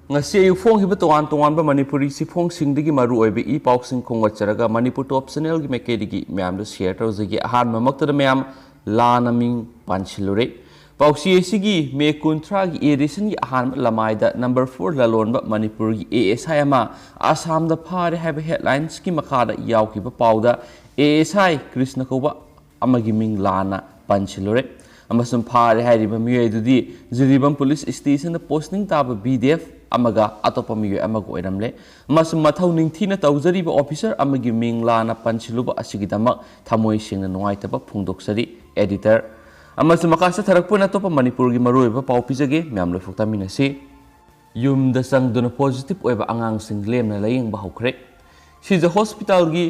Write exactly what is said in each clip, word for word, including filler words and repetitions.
ꯉꯁꯤ ꯑꯌꯨꯛ ꯐꯣꯡꯈꯤꯕ ꯇꯣꯉꯥꯟ ꯇꯣꯉꯥꯟꯕ ꯃꯅꯤꯄꯨꯔꯤ ꯆꯦꯐꯣꯡꯁꯤꯡꯗꯒꯤ ꯃꯔꯨ ꯑꯣꯏꯕ ꯏ ꯄꯥꯎꯁꯤꯡ ꯈꯣꯝꯒꯠꯆꯔꯒ ꯃꯅꯤꯄꯨꯔ ꯇꯣꯞ ꯆꯦꯅꯦꯜꯒꯤ ꯃꯥꯏꯀꯩꯗꯒꯤ ꯃꯌꯥꯝꯗ ꯁꯤꯌꯔ ꯇꯧꯖꯒꯦ꯫ ꯑꯍꯥꯟꯕꯃꯛꯇꯗ ꯃꯌꯥꯝ ꯂꯥꯟꯅ ꯃꯤꯡ ꯄꯥꯟꯁꯤꯜꯂꯨꯔꯦ꯫ ꯄꯥꯎꯆꯦ ꯑꯁꯤꯒꯤ ꯃꯦ ꯀꯨꯟꯊ꯭ꯔꯥꯒꯤ ꯑꯦꯗꯤꯁꯟꯒꯤ ꯑꯍꯥꯟꯕ ꯂꯃꯥꯏꯗ ꯅꯝꯕꯔ ꯐꯣꯔ ꯂꯂꯣꯟꯕ ꯃꯅꯤꯄꯨꯔꯒꯤ ꯑꯦ ꯑꯦꯁ ꯑꯥꯏ ꯑꯃ ꯑꯁꯥꯝꯗ ꯐꯥꯔꯦ ꯍꯥꯏꯕ ꯍꯦꯗꯂꯥꯏꯟꯁꯀꯤ ꯃꯈꯥꯗ ꯌꯥꯎꯈꯤꯕ ꯄꯥꯎꯗ ꯑꯦ ꯑꯦꯁ ꯑꯥꯏ ꯀ꯭ꯔꯤꯁꯅ ꯀꯧꯕ ꯑꯃꯒꯤ ꯃꯤꯡ ꯂꯥꯟꯅ ꯄꯟꯁꯤꯜꯂꯨꯔꯦ꯫ ꯑꯃꯁꯨꯡ ꯐꯥꯔꯦ ꯍꯥꯏꯔꯤꯕ ꯃꯤꯑꯣꯏ ꯑꯗꯨꯗꯤ ꯖꯤꯔꯤꯕꯥꯝ ꯄꯨꯂꯤꯁ ꯁ꯭ꯇꯦꯁꯟꯗ ꯄꯣꯁꯇꯤꯡ ꯇꯥꯕ ꯕꯤ ꯗꯤ ꯑꯦꯐ ꯑꯃꯒ ꯑꯇꯣꯞꯄ ꯃꯤꯑꯣꯏ ꯑꯃꯒ ꯑꯣꯏꯔꯝꯂꯦ꯫ ꯑꯃꯁꯨꯡ ꯃꯊꯧ ꯅꯤꯡꯊꯤꯅ ꯇꯧꯖꯔꯤꯕ ꯑꯣꯐꯤꯁꯔ ꯑꯃꯒꯤ ꯃꯤꯡ ꯂꯥꯟꯅ ꯄꯟꯁꯤꯜꯂꯨꯕ ꯑꯁꯤꯒꯤꯗꯃꯛ ꯊꯃꯣꯏ ꯁꯦꯡꯅ ꯅꯨꯡꯉꯥꯏꯇꯕ ꯐꯣꯡꯗꯣꯛꯆꯔꯤ, ꯑꯦꯗꯤꯇꯔ꯫ ꯑꯃꯁꯨꯡ ꯃꯈꯥ ꯆꯠꯊꯔꯛꯄ ꯑꯣꯏꯅ ꯑꯇꯣꯞꯄ ꯃꯅꯤꯄꯨꯔꯒꯤ ꯃꯔꯨꯑꯣꯏꯕ ꯄꯥꯎ ꯄꯤꯖꯒꯦ, ꯃꯌꯥꯝ ꯂꯣꯏꯐꯥꯎ ꯇꯥꯃꯤꯟꯅꯁꯤ꯫ ꯌꯨꯝꯗ ꯆꯪꯗꯨꯅ ꯄꯣꯖꯤꯇꯤꯚ ꯑꯣꯏꯕ ꯑꯉꯥꯡꯁꯤꯡ ꯂꯦꯝꯅ ꯂꯥꯌꯦꯡꯕ ꯍꯧꯈ꯭ꯔꯦ꯫ ꯁꯤꯖ ꯍꯣꯁꯄꯤꯇꯥꯜꯒꯤ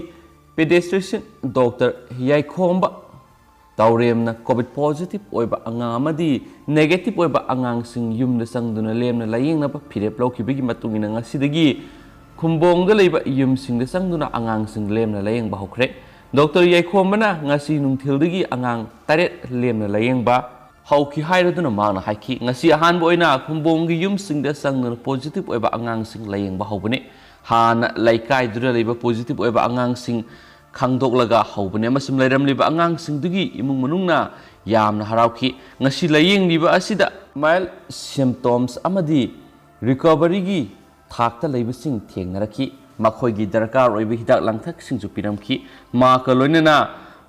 ꯄꯦꯗꯤꯌꯥꯇ꯭ꯔꯤꯁꯤꯌꯟ ꯗꯣꯛꯇꯔ ꯌꯥꯏꯈꯣꯝꯕ ꯇꯧꯔꯦꯝꯅ ꯀꯣꯚꯤꯗ ꯄꯣꯖꯤꯇꯤꯚ ꯑꯣꯏꯕ ꯑꯉꯥꯡ ꯑꯃꯗꯤ ꯅꯦꯒꯦꯇꯤꯚ ꯑꯣꯏꯕ ꯑꯉꯥꯡꯁꯤꯡ ꯌꯨꯝꯗ ꯆꯪꯗꯨꯅ ꯂꯦꯝꯅ ꯂꯥꯌꯦꯡꯅꯕ ꯐꯤꯔꯦꯞ ꯂꯧꯈꯤꯕꯒꯤ ꯃꯇꯨꯡ ꯏꯟꯅ ꯉꯁꯤꯗꯒꯤ ꯈꯨꯝꯕꯣꯡꯗ ꯂꯩꯕ ꯌꯨꯝꯁꯤꯡꯗ ꯆꯪꯗꯨꯅ ꯑꯉꯥꯡꯁꯤꯡ ꯂꯦꯝꯅ ꯂꯥꯌꯦꯡꯕ ꯍꯧꯈ꯭ꯔꯦ꯫ ꯗꯣꯛꯇꯔ ꯌꯥꯏꯈꯣꯝꯕꯅ ꯉꯁꯤ ꯅꯨꯡꯊꯤꯜꯗꯒꯤ ꯑꯉꯥꯡ ꯇꯔꯦꯠ ꯂꯦꯝꯅ ꯂꯥꯌꯦꯡꯕ ꯍꯧꯈꯤ ꯍꯥꯏꯔꯗꯨꯅ ꯃꯍꯥꯛꯅ ꯍꯥꯏꯈꯤ, "ꯉꯁꯤ ꯑꯍꯥꯟꯕ ꯑꯣꯏꯅ ꯈꯨꯝꯕꯣꯡꯒꯤ ꯌꯨꯝꯁꯤꯡꯗ ꯆꯪꯗꯨꯅ ꯄꯣꯖꯤꯇꯤꯚ ꯑꯣꯏꯕ ꯑꯉꯥꯡꯁꯤꯡ ꯂꯥꯌꯦꯡꯕ ꯍꯧꯕꯅꯤ꯫ ꯍꯥꯟꯅ ꯂꯩꯀꯥꯏꯗꯨꯗ ꯂꯩꯕ ꯄꯣꯖꯤꯇꯤꯚ ꯑꯣꯏꯕ ꯑꯉꯥꯡꯁꯤꯡ ꯈꯪꯗꯣꯛꯂꯒ ꯍꯧꯕꯅꯤ ꯑꯃꯁꯨꯡ ꯂꯩꯔꯝꯂꯤꯕ ꯑꯉꯥꯡꯁꯤꯡꯗꯨꯒꯤ ꯏꯃꯨꯡ ꯃꯅꯨꯡꯅ ꯌꯥꯝꯅ ꯍꯔꯥꯎꯈꯤ꯫ ꯉꯁꯤ ꯂꯥꯌꯦꯡꯂꯤꯕ ꯑꯁꯤꯗ ꯃꯥꯏꯜꯗ ꯁꯤꯝꯇꯣꯝꯁ ꯑꯃꯗꯤ ꯔꯤꯀꯣꯚꯔꯤꯒꯤ ꯊꯥꯛꯇ ꯂꯩꯕꯁꯤꯡ ꯊꯦꯡꯅꯔꯛꯈꯤ꯫ ꯃꯈꯣꯏꯒꯤ ꯗꯔꯀꯥꯔ ꯑꯣꯏꯕ ꯍꯤꯗꯥꯛ ꯂꯥꯡꯊꯛꯁꯤꯡꯁꯨ ꯄꯤꯔꯝꯈꯤ꯫ ꯃꯍꯥꯛꯀ ꯂꯣꯏꯅꯅ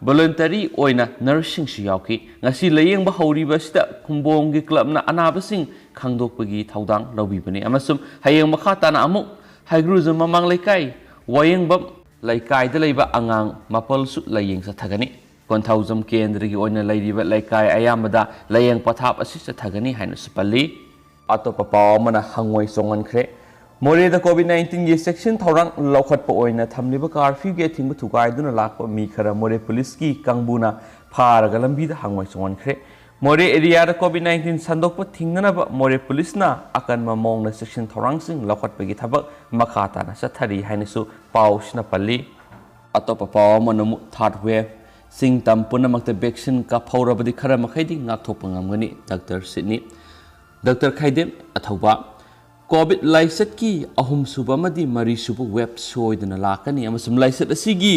ꯚꯣꯂꯨꯟꯇꯔꯤ ꯑꯣꯏꯅ ꯅꯔꯁꯁꯤꯡꯁꯨ ꯌꯥꯎꯈꯤ꯫ ꯉꯁꯤ ꯂꯥꯌꯦꯡꯕ ꯍꯧꯔꯤꯕ ꯑꯁꯤꯗ ꯈꯨꯝꯕꯣꯡꯒꯤ ꯀ꯭ꯂꯕꯅ ꯑꯅꯥꯕꯁꯤꯡ ꯈꯪꯗꯣꯛꯄꯒꯤ ꯊꯧꯗꯥꯡ ꯂꯧꯕꯤꯕꯅꯤ ꯑꯃꯁꯨꯡ ꯍꯌꯦꯡ ꯃꯈꯥ ꯇꯥꯅ ꯑꯃꯨꯛ ꯍꯩꯒ꯭ꯔꯨꯖꯝ ꯃꯃꯥꯡ ꯂꯩꯀꯥꯏ ꯋꯥꯌꯦꯡꯕꯝ ꯂꯩꯀꯥꯏꯗ ꯂꯩꯕ ꯑꯉꯥꯡ ꯃꯥꯄꯜꯁꯨ ꯂꯥꯌꯦꯡ ꯆꯠꯊꯒꯅꯤ꯫ ꯀꯣꯟꯊꯧꯖꯝ ꯀꯦꯟꯗ꯭ꯔꯒꯤ ꯑꯣꯏꯅ ꯂꯩꯔꯤꯕ ꯂꯩꯀꯥꯏ ꯑꯌꯥꯝꯕꯗ ꯂꯥꯌꯦꯡ ꯄꯊꯥꯞ ꯑꯁꯤ ꯆꯠꯊꯒꯅꯤ ꯍꯥꯏꯅꯁꯨ ꯄꯜꯂꯤ꯫ ꯑꯇꯣꯞꯄ ꯄꯥꯎ ꯑꯃꯅ ꯍꯪꯉꯣꯏ ꯆꯣꯡꯍꯟꯈ꯭ꯔꯦ꯫ ꯃꯣꯔꯦꯗ ꯀꯣꯚꯤꯗ ꯅꯥꯏꯟꯇꯤꯟꯒꯤ ꯆꯦꯛꯁꯤꯟ ꯊꯧꯔꯥꯡ ꯂꯧꯈꯠꯄ ꯑꯣꯏꯅ ꯊꯝꯂꯤꯕ ꯀꯥꯔꯐ꯭ꯌꯨꯒꯤ ꯑꯊꯤꯡꯕ ꯊꯨꯒꯥꯏꯗꯨꯅ ꯂꯥꯛꯄ ꯃꯤ ꯈꯔ ꯃꯣꯔꯦ ꯄꯨꯂꯤꯁꯀꯤ ꯀꯥꯡꯕꯨꯅ ꯐꯥꯔꯒ ꯂꯝꯕꯤꯗ ꯍꯪꯉꯣꯏ ꯆꯣꯡꯍꯟꯈ꯭ꯔꯦ꯫ ꯃꯣꯔꯦ ꯑꯦꯔꯤꯌꯥꯗ ꯀꯣꯚꯤꯗ ꯅꯥꯏꯟꯇꯤꯟ ꯁꯟꯗꯣꯛꯄ ꯊꯤꯡꯅꯅꯕ ꯃꯣꯔꯦ ꯄꯨꯂꯤꯁꯅ ꯑꯀꯟꯕ ꯃꯑꯣꯡꯗ ꯆꯦꯛꯁꯤꯟ ꯊꯧꯔꯥꯡꯁꯤꯡ ꯂꯧꯈꯠꯄꯒꯤ ꯊꯕꯛ ꯃꯈꯥ ꯇꯥꯅ ꯆꯠꯊꯔꯤ ꯍꯥꯏꯅꯁꯨ ꯄꯥꯎꯁꯤꯅ ꯄꯜꯂꯤ꯫ ꯑꯇꯣꯞꯄ ꯄꯥꯎ ꯑꯃꯅ ꯑꯃꯨꯛ ꯊꯥꯔꯗ ꯋꯦꯚ, ꯆꯤꯡ ꯇꯝ ꯄꯨꯝꯅꯃꯛꯇ ꯚꯦꯛꯁꯤꯟ ꯀꯥꯞꯍꯧꯔꯕꯗꯤ ꯈꯔ ꯃꯈꯩꯗꯤ ꯉꯥꯛꯊꯣꯛꯄ ꯉꯝꯒꯅꯤ, ꯗꯥꯛꯇꯔ ꯁꯤꯠꯅꯤ꯫ ꯗꯥꯛꯇꯔ ꯈꯥꯏꯗꯦꯝ ꯑꯊꯧꯕ꯫ ꯀꯣꯚꯤꯗ ꯂꯥꯏꯆꯠꯀꯤ ꯑꯍꯨꯝꯁꯨꯕ ꯑꯃꯗꯤ ꯃꯔꯤꯁꯨꯕ ꯋꯦꯕ ꯁꯣꯏꯗꯅ ꯂꯥꯛꯀꯅꯤ ꯑꯃꯁꯨꯡ ꯂꯥꯏꯆꯠ ꯑꯁꯤꯒꯤ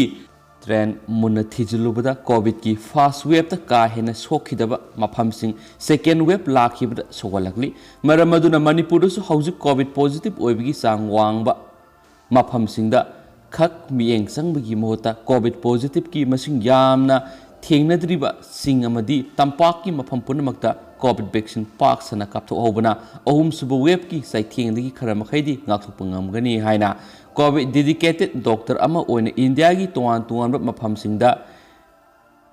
ꯇ꯭ꯔꯦꯟ ꯃꯨꯟꯅ ꯊꯤꯖꯤꯜꯂꯨꯕꯗ ꯀꯣꯚꯤꯗꯀꯤ ꯐꯥꯔꯁ ꯋꯦꯕꯇ ꯀꯥ ꯍꯦꯟꯅ ꯁꯣꯛꯈꯤꯗꯕ ꯃꯐꯝꯁꯤꯡ ꯁꯦꯀꯦꯟ ꯋꯦꯕ ꯂꯥꯛꯈꯤꯕꯗ ꯁꯣꯛꯍꯜꯂꯛꯂꯤ꯫ ꯃꯔꯝ ꯑꯗꯨꯅ ꯃꯅꯤꯄꯨꯔꯗꯁꯨ ꯍꯧꯖꯤꯛ ꯀꯣꯚꯤꯗ ꯄꯣꯖꯤꯇꯤꯚ ꯑꯣꯏꯕꯒꯤ ꯆꯥꯡ ꯋꯥꯡꯕ ꯃꯐꯝꯁꯤꯡꯗ ꯈꯛ ꯃꯤꯠꯌꯦꯡ ꯆꯪꯕꯒꯤ ꯃꯍꯨꯠꯇ ꯀꯣꯚꯤꯗ ꯄꯣꯖꯤꯇꯤꯚꯀꯤ ꯃꯁꯤꯡ ꯌꯥꯝꯅ ꯊꯦꯡꯅꯗ꯭ꯔꯤꯕꯁꯤꯡ ꯑꯃꯗꯤ ꯇꯝꯄꯥꯛꯀꯤ ꯃꯐꯝ ꯄꯨꯝꯅꯃꯛꯇ ꯀꯣꯚꯤꯗ ꯚꯦꯛꯁꯤꯟ ꯄꯥꯛ ꯁꯟꯅ ꯀꯥꯞꯊꯣꯛꯍꯧꯕꯅ ꯑꯍꯨꯝꯁꯨꯕ ꯋꯦꯕꯀꯤ ꯆꯩꯊꯦꯡꯗꯒꯤ ꯈꯔ ꯃꯈꯩꯗꯤ ꯉꯥꯛꯊꯣꯛꯄ ꯉꯝꯒꯅꯤ ꯍꯥꯏꯅ ꯀꯣꯚꯤꯗ ꯗꯦꯗꯤꯀꯦꯇꯦꯗ ꯗꯣꯛꯇꯔ ꯑꯃ ꯑꯣꯏꯅ ꯏꯟꯗꯤꯌꯥꯒꯤ ꯇꯣꯉꯥꯟ ꯇꯣꯉꯥꯟꯕ ꯃꯐꯝꯁꯤꯡꯗ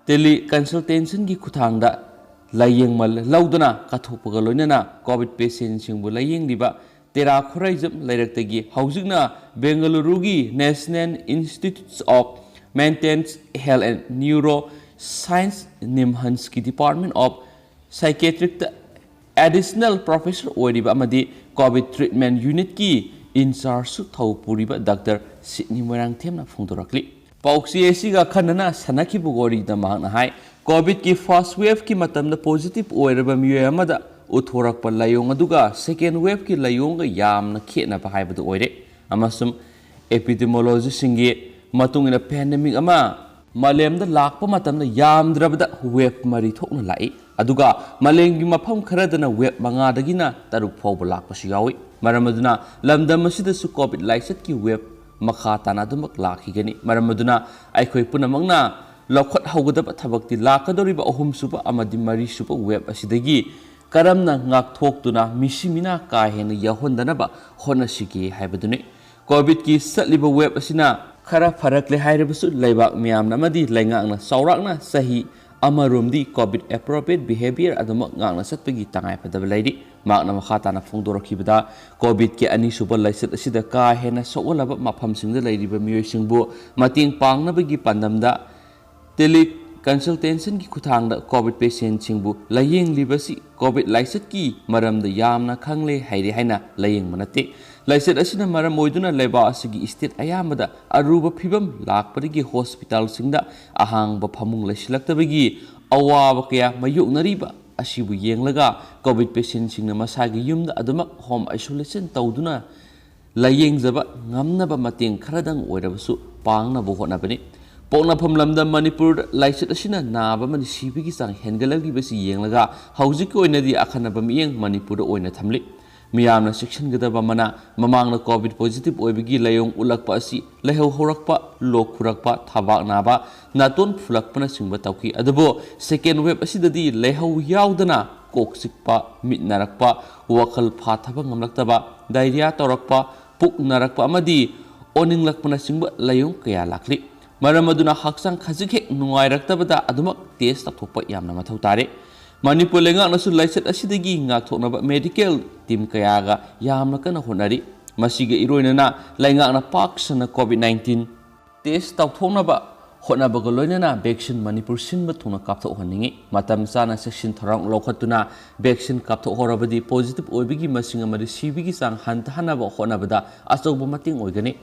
ꯇꯦꯂꯤ ꯀꯟꯁꯜꯇꯦꯟꯁꯟꯒꯤ ꯈꯨꯠꯊꯥꯡꯗ ꯂꯥꯏꯌꯦꯡ ꯃꯜ ꯂꯧꯗꯨꯅ ꯀꯠꯊꯣꯛꯄꯒ ꯂꯣꯏꯅꯅ ꯀꯣꯚꯤꯗ ꯄꯦꯁꯦꯟꯁꯤꯡꯕꯨ ꯂꯥꯏꯌꯦꯡꯂꯤꯕ ꯇꯦꯔꯥ ꯈꯨꯔꯥꯏꯖꯝ ꯂꯩꯔꯛꯇꯒꯤ ꯍꯧꯖꯤꯛꯅ ꯕꯦꯡꯒꯂꯨꯔꯨꯒꯤ National Institutes of Mental Health and Neuroscience NIMHANSꯀꯤ Department of Psychiatricꯇ ꯑꯦꯗꯤꯁꯅꯦꯜ ꯄ꯭ꯔꯣꯐꯦꯁꯔ ꯑꯣꯏꯔꯤꯕ ꯑꯃꯗꯤ ꯀꯣꯚꯤꯗ ꯇ꯭ꯔꯤꯠꯃꯦꯟ ꯌꯨꯅꯤꯠꯀꯤ ꯏꯟꯆꯥꯔꯖꯁꯨ ꯊꯧ ꯄꯨꯔꯤꯕ ꯗꯥꯛꯇꯔ ꯁꯤꯗꯅꯤ ꯃꯣꯏꯔꯥꯡꯊꯦꯝꯅ ꯐꯣꯡꯗꯣꯔꯛꯂꯤ꯫ ꯄꯥꯎꯆꯦ ꯑꯁꯤꯒ ꯑꯈꯟꯅꯅ ꯁꯥꯟꯅꯈꯤꯕ ꯋꯥꯔꯤꯗ ꯃꯍꯥꯛꯅ ꯍꯥꯏ, ꯀꯣꯚꯤꯗꯀꯤ ꯐꯥꯔꯁ ꯋꯦꯕꯀꯤ ꯃꯇꯝꯗ ꯄꯣꯖꯤꯇꯤꯚ ꯑꯣꯏꯔꯕ ꯃꯤꯑꯣꯏ ꯑꯃꯗ ꯎꯠꯊꯣꯔꯛꯄ ꯂꯥꯏꯑꯣꯡ ꯑꯗꯨꯒ ꯁꯦꯀꯦꯟ ꯋꯦꯕꯀꯤ ꯂꯥꯏꯑꯣꯡꯒ ꯌꯥꯝꯅ ꯈꯦꯠꯅꯕ ꯍꯥꯏꯕꯗꯨ ꯑꯣꯏꯔꯦ, ꯑꯃꯁꯨꯡ ꯑꯦꯄꯤꯗꯤꯃꯣꯂꯣꯖꯤꯁꯤꯡꯒꯤ ꯃꯇꯨꯡ ꯏꯟꯅ ꯄꯦꯟꯗꯦꯃꯤꯛ ꯑꯃ ꯃꯥꯂꯦꯝꯗ ꯂꯥꯛꯄ ꯃꯇꯝꯗ ꯌꯥꯝꯗ꯭ꯔꯕꯗ ꯋꯦꯕ ꯃꯔꯤ ꯊꯣꯛꯅ ꯂꯥꯛꯏ, ꯑꯗꯨꯒ ꯃꯥꯂꯦꯝꯒꯤ ꯃꯐꯝ ꯈꯔꯗꯅ ꯋꯦꯕ ꯃꯉꯥꯗꯒꯤꯅ ꯇꯔꯨꯛ ꯐꯥꯎꯕ ꯂꯥꯛꯄꯁꯨ ꯌꯥꯎꯏ꯫ ꯃꯔꯝ ꯑꯗꯨꯅ ꯂꯝꯗꯝ ꯑꯁꯤꯗꯁꯨ ꯀꯣꯚꯤꯗ ꯂꯥꯏꯆꯠꯀꯤ ꯋꯦꯕ ꯃꯈꯥ ꯇꯥꯅ ꯑꯗꯨꯃꯛ ꯂꯥꯛꯈꯤꯒꯅꯤ꯫ ꯃꯔꯝ ꯑꯗꯨꯅ ꯑꯩꯈꯣꯏ ꯄꯨꯝꯅꯃꯛꯅ ꯂꯧꯈꯠꯍꯧꯒꯗꯕ ꯊꯕꯛꯇꯤ ꯂꯥꯛꯀꯗꯧꯔꯤꯕ ꯑꯍꯨꯝꯁꯨꯕ ꯑꯃꯗꯤ ꯃꯔꯤꯁꯨꯕ ꯋꯦꯕ ꯑꯁꯤꯗꯒꯤ ꯀꯔꯝꯅ ꯉꯥꯛꯊꯣꯛꯇꯨꯅ ꯃꯤꯁꯤ ꯃꯤꯅꯥ ꯀꯥ ꯍꯦꯟꯅ ꯌꯥꯎꯍꯟꯗꯅꯕ ꯍꯣꯠꯅꯁꯤꯒꯦ ꯍꯥꯏꯕꯗꯨꯅꯤ꯫ ꯀꯣꯚꯤꯗꯀꯤ ꯆꯠꯂꯤꯕ ꯋꯦꯕ ꯑꯁꯤꯅ ꯈꯔ ꯐꯔꯛꯂꯦ ꯍꯥꯏꯔꯕꯁꯨ ꯂꯩꯕꯥꯛ ꯃꯤꯌꯥꯝꯅ ꯑꯃꯗꯤ ꯂꯩꯉꯥꯛꯅ ꯆꯥꯎꯔꯥꯛꯅ ꯆꯍꯤ ꯑꯃꯔꯣꯝꯗꯤ ꯀꯣꯚꯤꯗ ꯑꯦꯄ꯭ꯔꯣꯄ꯭ꯔꯤꯌꯦꯠ ꯕꯤꯍꯦꯕꯤꯌꯔ ꯑꯗꯨꯃꯛ ꯉꯥꯛꯅ ꯆꯠꯄꯒꯤ ꯇꯉꯥꯏꯐꯗꯕ ꯂꯩꯔꯤ꯫ ꯃꯍꯥꯛꯅ ꯃꯈꯥ ꯇꯥꯅ ꯐꯣꯡꯗꯣꯔꯛꯈꯤꯕꯗ, ꯀꯣꯚꯤꯗꯀꯤ ꯑꯅꯤꯁꯨꯕ ꯂꯥꯏꯆꯠ ꯑꯁꯤꯗ ꯀꯥ ꯍꯦꯟꯅ ꯁꯣꯛꯍꯜꯂꯕ ꯃꯐꯝꯁꯤꯡꯗ ꯂꯩꯔꯤꯕ ꯃꯤꯑꯣꯏꯁꯤꯡꯕꯨ ꯃꯇꯦꯡ ꯄꯥꯡꯅꯕꯒꯤ ꯄꯥꯟꯗꯝꯗ ꯇꯦꯂꯤ ꯀꯟꯁꯜꯇꯦꯟꯁꯟꯒꯤ ꯈꯨꯠꯊꯥꯡꯗ ꯀꯣꯚꯤꯗ ꯄꯦꯁꯦꯟꯁꯤꯡꯕꯨ ꯂꯥꯌꯦꯡꯂꯤꯕꯁꯤ ꯀꯣꯚꯤꯗ ꯂꯥꯏꯆꯠꯀꯤ ꯃꯔꯝꯗ ꯌꯥꯝꯅ ꯈꯪꯂꯦ ꯍꯩꯔꯦ ꯍꯥꯏꯅ ꯂꯥꯌꯦꯡꯕ ꯅꯠꯇꯦ꯫ ꯂꯥꯏꯆꯠ ꯑꯁꯤꯅ ꯃꯔꯝ ꯑꯣꯏꯗꯨꯅ ꯂꯩꯕꯥꯛ ꯑꯁꯤꯒꯤ ꯁ꯭ꯇꯦꯠ ꯑꯌꯥꯝꯕꯗ ꯑꯔꯨꯕ ꯐꯤꯚꯝ ꯂꯥꯛꯄꯗꯒꯤ ꯍꯣꯁꯄꯤꯇꯥꯜꯁꯤꯡꯗ ꯑꯍꯥꯡꯕ ꯐꯃꯨꯡ ꯂꯩꯁꯤꯜꯂꯛꯇꯕꯒꯤ ꯑꯋꯥꯕ ꯀꯌꯥ ꯃꯥꯌꯣꯛꯅꯔꯤꯕ ꯑꯁꯤꯕꯨ ꯌꯦꯡꯂꯒ COVID patientꯁꯤꯡꯅ ꯃꯁꯥꯒꯤ ꯌꯨꯝꯗ ꯑꯗꯨꯃꯛ home isolation ꯇꯧꯗꯨꯅ ꯂꯥꯌꯦꯡꯖꯕ ꯉꯝꯅꯕ ꯃꯇꯦꯡ ꯈꯔꯗꯪ ꯑꯣꯏꯔꯕꯁꯨ ꯄꯥꯡꯅꯕ ꯍꯣꯠꯅꯕꯅꯤ꯫ ꯄꯣꯛꯅꯐꯝ ꯂꯝꯗꯝ ꯃꯅꯤꯄꯨꯔꯗ ꯂꯥꯏꯆꯠ ꯑꯁꯤꯅ ꯅꯥꯕ ꯑꯃꯗꯤ ꯁꯤꯕꯒꯤ ꯆꯥꯡ ꯍꯦꯟꯒꯠꯂꯛꯂꯤꯕꯁꯤ ꯌꯦꯡꯂꯒ ꯍꯧꯖꯤꯛꯀꯤ ꯑꯣꯏꯅꯗꯤ ꯑꯈꯟꯅꯕ ꯃꯤꯠꯌꯦꯡ ꯃꯅꯤꯄꯨꯔꯗ ꯑꯣꯏꯅ ꯊꯝꯂꯤ꯫ ꯃꯤꯌꯥꯝꯅ ꯆꯦꯛꯁꯤꯟꯒꯗꯕ ꯑꯃꯅ, ꯃꯃꯥꯡꯗ COVID positive ꯑꯣꯏꯕꯒꯤ ꯂꯥꯏꯑꯣꯡ ꯎꯠꯂꯛꯄ ꯑꯁꯤ ꯂꯥꯏꯍꯧ ꯍꯧꯔꯛꯄ, ꯂꯣꯛ ꯈꯨꯔꯛꯄ, ꯊꯕꯥꯛ ꯅꯥꯕ, ꯅꯥꯇꯣꯟ ꯐꯨꯜꯂꯛꯄꯅꯆꯤꯡꯕ ꯇꯧꯈꯤ꯫ ꯑꯗꯨꯕꯨ second wave ꯑꯁꯤꯗꯗꯤ ꯂꯥꯏꯍꯧ ꯌꯥꯎꯗꯅ ꯀꯣꯛ ꯆꯤꯛꯄ, ꯃꯤꯠ ꯅꯥꯔꯛꯄ, ꯋꯥꯈꯜ ꯐꯥꯊꯕ ꯉꯝꯂꯛꯇꯕ, diarrhea ꯇꯧꯔꯛꯄ, ꯄꯨꯛ ꯅꯥꯔꯛꯄ ꯑꯃꯗꯤ ꯑꯣꯅꯤꯡꯂꯛꯄꯅꯆꯤꯡꯕ ꯂꯥꯏꯑꯣꯡ ꯀꯌꯥ ꯂꯥꯛꯂꯤ꯫ ꯃꯔꯝ ꯑꯗꯨꯅ ꯍꯛꯆꯥꯡ ꯈꯖꯤꯛ ꯍꯦꯛ ꯅꯨꯡꯉꯥꯏꯔꯛꯇꯕꯗ ꯑꯗꯨꯃꯛ test ꯇꯧꯊꯣꯛꯄ ꯌꯥꯝꯅ ꯃꯊꯧ ꯇꯥꯔꯦ꯫ ꯃꯅꯤꯄꯨꯔ ꯂꯩꯉꯥꯛꯅꯁꯨ ꯂꯥꯏꯆꯠ ꯑꯁꯤꯗꯒꯤ ꯉꯥꯛꯊꯣꯛꯅꯕ medical team ꯀꯌꯥꯒ ꯌꯥꯝꯅ ꯀꯟꯅ ꯍꯣꯠꯅꯔꯤ꯫ ꯃꯁꯤꯒ ꯏꯔꯣꯏꯅꯅ ꯂꯩꯉꯥꯛꯅ ꯄꯥꯛ ꯁꯟꯅ COVID nineteen test ꯇꯧꯊꯣꯛꯅꯕ ꯍꯣꯠꯅꯕꯒ ꯂꯣꯏꯅꯅ vaccine ꯃꯅꯤꯄꯨꯔ ꯁꯤꯟꯕ ꯊꯨꯡꯅ ꯀꯥꯞꯊꯣꯛꯍꯟꯅꯤꯡꯏ꯫ ꯃꯇꯝ ꯆꯥꯅ ꯆꯦꯛꯁꯤꯟ ꯊꯧꯔꯥꯡ ꯂꯧꯈꯠꯇꯨꯅ vaccine ꯀꯥꯞꯊꯣꯛꯍꯧꯔꯕꯗꯤ positive ꯑꯣꯏꯕꯒꯤ ꯃꯁꯤꯡ ꯑꯃꯗꯤ ꯁꯤꯕꯒꯤ ꯆꯥꯡ ꯍꯟꯊꯍꯟꯅꯕ ꯍꯣꯠꯅꯕꯗ ꯑꯆꯧꯕ ꯃꯇꯦꯡ ꯑꯣꯏꯒꯅꯤ꯫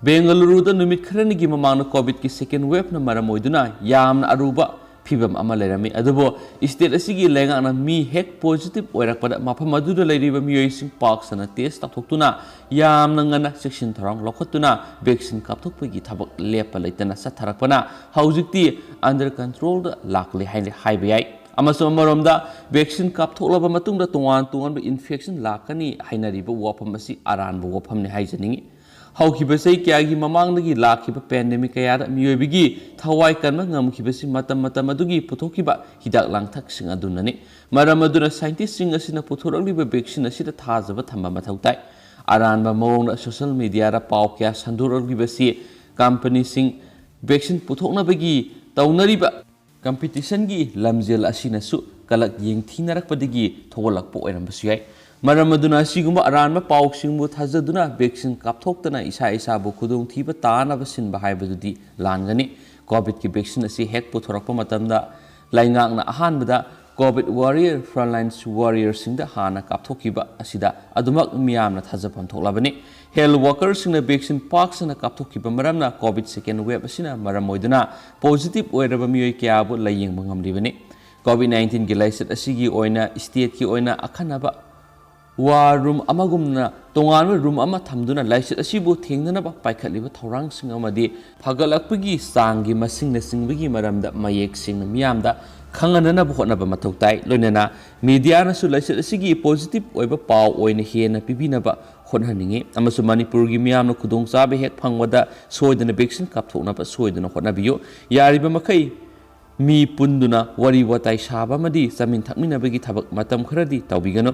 ꯕꯦꯡꯒꯂꯨꯔꯨꯗ ꯅꯨꯃꯤꯠ ꯈꯔꯅꯤꯒꯤ ꯃꯃꯥꯡꯗ COVIDꯀꯤ second waveꯅ ꯃꯔꯝ ꯑꯣꯏꯗꯨꯅ ꯌꯥꯝꯅ ꯑꯔꯨꯕ ꯐꯤꯚꯝ ꯑꯃ ꯂꯩꯔꯝꯃꯤ꯫ ꯑꯗꯨꯕꯨ state ꯑꯁꯤꯒꯤ ꯂꯩꯉꯥꯛꯅ ꯃꯤ ꯍꯦꯛ positive ꯑꯣꯏꯔꯛꯄꯗ ꯃꯐꯝ ꯑꯗꯨꯗ ꯂꯩꯔꯤꯕ ꯃꯤꯑꯣꯏꯁꯤꯡ ꯄꯥꯛ ꯁꯟꯅ test ꯇꯧꯊꯣꯛꯇꯨꯅ ꯌꯥꯝꯅ ꯉꯟꯅ ꯆꯦꯛꯁꯤꯟ ꯊꯧꯔꯥꯡ ꯂꯧꯈꯠꯇꯨꯅ vaccine ꯀꯥꯞꯊꯣꯛꯄꯒꯤ ꯊꯕꯛ ꯂꯦꯞꯄ ꯂꯩꯇꯅ ꯆꯠꯊꯔꯛꯄꯅ ꯍꯧꯖꯤꯛꯇꯤ under controlꯗ ꯂꯥꯛꯂꯦ ꯍꯥꯏꯅ ꯍꯥꯏꯕ ꯌꯥꯏ꯫ ꯑꯃꯁꯨꯡ ꯑꯃꯔꯣꯝꯗ vaccine ꯀꯥꯞꯊꯣꯛꯂꯕ ꯃꯇꯨꯡꯗ ꯇꯣꯉꯥꯟ ꯇꯣꯉꯥꯟꯕ infection ꯂꯥꯛꯀꯅꯤ ꯍꯥꯏꯅꯔꯤꯕ ꯋꯥꯐꯝ ꯑꯁꯤ ꯑꯔꯥꯟꯕ ꯋꯥꯐꯝꯅꯤ ꯍꯥꯏꯖꯅꯤꯡꯏ꯫ ꯍꯧꯈꯤꯕ ꯆꯍꯤ ꯀꯌꯥꯒꯤ ꯃꯃꯥꯡꯗꯒꯤ ꯂꯥꯛꯈꯤꯕ pandemic ꯀꯌꯥꯗ ꯃꯤꯑꯣꯏꯕꯒꯤ ꯊꯋꯥꯏ ꯀꯟꯕ ꯉꯝꯈꯤꯕꯁꯤ ꯃꯇꯝ ꯃꯇꯝ ꯑꯗꯨꯒꯤ ꯄꯨꯊꯣꯛꯈꯤꯕ ꯍꯤꯗꯥꯛ ꯂꯥꯡꯊꯛꯁꯤꯡ ꯑꯗꯨꯅꯅꯤ꯫ ꯃꯔꯝ ꯑꯗꯨꯅ scientistꯁꯤꯡ ꯑꯁꯤꯅ ꯄꯨꯊꯣꯔꯛꯂꯤꯕ vaccine ꯑꯁꯤꯗ ꯊꯥꯖꯕ ꯊꯝꯕ ꯃꯊꯧ ꯇꯥꯏ꯫ ꯑꯔꯥꯟꯕ ꯃꯑꯣꯡꯗ social mediaꯗ ꯄꯥꯎ ꯀꯌꯥ ꯁꯟꯗꯣꯔꯛꯂꯤꯕꯁꯤ companyꯁꯤꯡ vaccine ꯄꯨꯊꯣꯛꯅꯕꯒꯤ ꯇꯧꯅꯔꯤꯕ competitionꯒꯤ ꯂꯝꯖꯦꯜ ꯑꯁꯤꯅꯁꯨ ꯀꯂꯛ ꯌꯦꯡꯊꯤꯅꯔꯛꯄꯗꯒꯤ ꯊꯣꯛꯍꯜꯂꯛꯄ ꯑꯣꯏꯔꯝꯕꯁꯨ ꯌꯥꯏ꯫ ꯃꯔꯝ ꯑꯗꯨꯅ ꯑꯁꯤꯒꯨꯝꯕ ꯑꯔꯥꯟꯕ ꯄꯥꯎꯁꯤꯡꯕꯨ ꯊꯥꯖꯗꯨꯅ vaccine ꯀꯥꯞꯊꯣꯛꯇꯅ ꯏꯁꯥ ꯏꯁꯥꯕꯨ ꯈꯨꯗꯣꯡꯊꯤꯕ ꯇꯥꯅꯕ ꯁꯤꯟꯕ ꯍꯥꯏꯕꯗꯨꯗꯤ ꯂꯥꯟꯒꯅꯤ꯫ COVIDꯀꯤ vaccine ꯑꯁꯤ ꯍꯦꯛ ꯄꯨꯊꯣꯔꯛꯄ ꯃꯇꯝꯗ ꯂꯩꯉꯥꯛꯅ ꯑꯍꯥꯟꯕꯗ COVID warrior, frontline warriorꯁꯤꯡꯗ ꯍꯥꯟꯅ ꯀꯥꯞꯊꯣꯛꯈꯤꯕ ꯑꯁꯤꯗ ꯑꯗꯨꯃꯛ ꯃꯤꯌꯥꯝꯅ ꯊꯥꯖꯐꯝ ꯊꯣꯛꯂꯕꯅꯤ꯫ Health workerꯁꯤꯡꯅ vaccine ꯄꯥꯛ ꯁꯟꯅ ꯀꯥꯞꯊꯣꯛꯈꯤꯕ ꯃꯔꯝꯅ COVID second wave ꯑꯁꯤꯅ ꯃꯔꯝ ꯑꯣꯏꯗꯨꯅ positive ꯑꯣꯏꯔꯕ ꯃꯤꯑꯣꯏ ꯀꯌꯥꯕꯨ ꯂꯥꯌꯦꯡꯕ ꯉꯝꯂꯤꯕꯅꯤ꯫ ꯀꯣꯚꯤꯗ ꯅꯥꯏꯟꯇꯤꯟꯒꯤ ꯂꯥꯏꯆꯠ ꯑꯁꯤꯒꯤ ꯑꯣꯏꯅ ꯁ꯭ꯇꯦꯠꯀꯤ ꯑꯣꯏꯅ ꯑꯈꯟꯅꯕ ꯋꯥꯔ ꯔꯨꯝ ꯑꯃꯒꯨꯝꯅ ꯇꯣꯉꯥꯟꯕ ꯔꯨꯝ ꯑꯃ ꯊꯝꯗꯨꯅ ꯂꯥꯏꯆꯠ ꯑꯁꯤꯕꯨ ꯊꯦꯡꯅꯅꯕ ꯄꯥꯏꯈꯠꯂꯤꯕ ꯊꯧꯔꯥꯡꯁꯤꯡ ꯑꯃꯗꯤ ꯐꯒꯠꯂꯛꯄꯒꯤ ꯆꯥꯡꯒꯤ ꯃꯁꯤꯡꯅꯆꯤꯡꯕꯒꯤ ꯃꯔꯝꯗ ꯃꯌꯦꯛ ꯁꯦꯡꯅ ꯃꯤꯌꯥꯝꯗ ꯈꯪꯍꯟꯅꯅꯕ ꯍꯣꯠꯅꯕ ꯃꯊꯧ ꯇꯥꯏ꯫ ꯂꯣꯏꯅꯅ ꯃꯤꯗꯤꯌꯥꯅꯁꯨ ꯂꯥꯏꯆꯠ ꯑꯁꯤꯒꯤ ꯄꯣꯖꯤꯇꯤꯚ ꯑꯣꯏꯕ ꯄꯥꯎ ꯑꯣꯏꯅ ꯍꯦꯟꯅ ꯄꯤꯕꯤꯅꯕ ꯍꯣꯠꯅꯍꯟꯅꯤꯡꯏ ꯑꯃꯁꯨꯡ ꯃꯅꯤꯄꯨꯔꯒꯤ ꯃꯤꯌꯥꯝꯅ ꯈꯨꯗꯣꯡꯆꯥꯕ ꯍꯦꯛ ꯐꯪꯕꯗ ꯁꯣꯏꯗꯅ ꯚꯦꯛꯁꯤꯟ ꯀꯥꯞꯊꯣꯛꯅꯕ ꯁꯣꯏꯗꯅ ꯍꯣꯠꯅꯕꯤꯌꯨ꯫ ꯌꯥꯔꯤꯕ ꯃꯈꯩ ꯃꯤ ꯄꯨꯟꯗꯨꯅ ꯋꯥꯔꯤ ꯋꯥꯇꯥꯏ ꯁꯥꯕ ꯑꯃꯗꯤ ꯆꯥꯃꯤꯟ ꯊꯛꯃꯤꯟꯅꯕꯒꯤ ꯊꯕꯛ ꯃꯇꯝ ꯈꯔꯗꯤ ꯇꯧꯕꯤꯒꯅꯨ꯫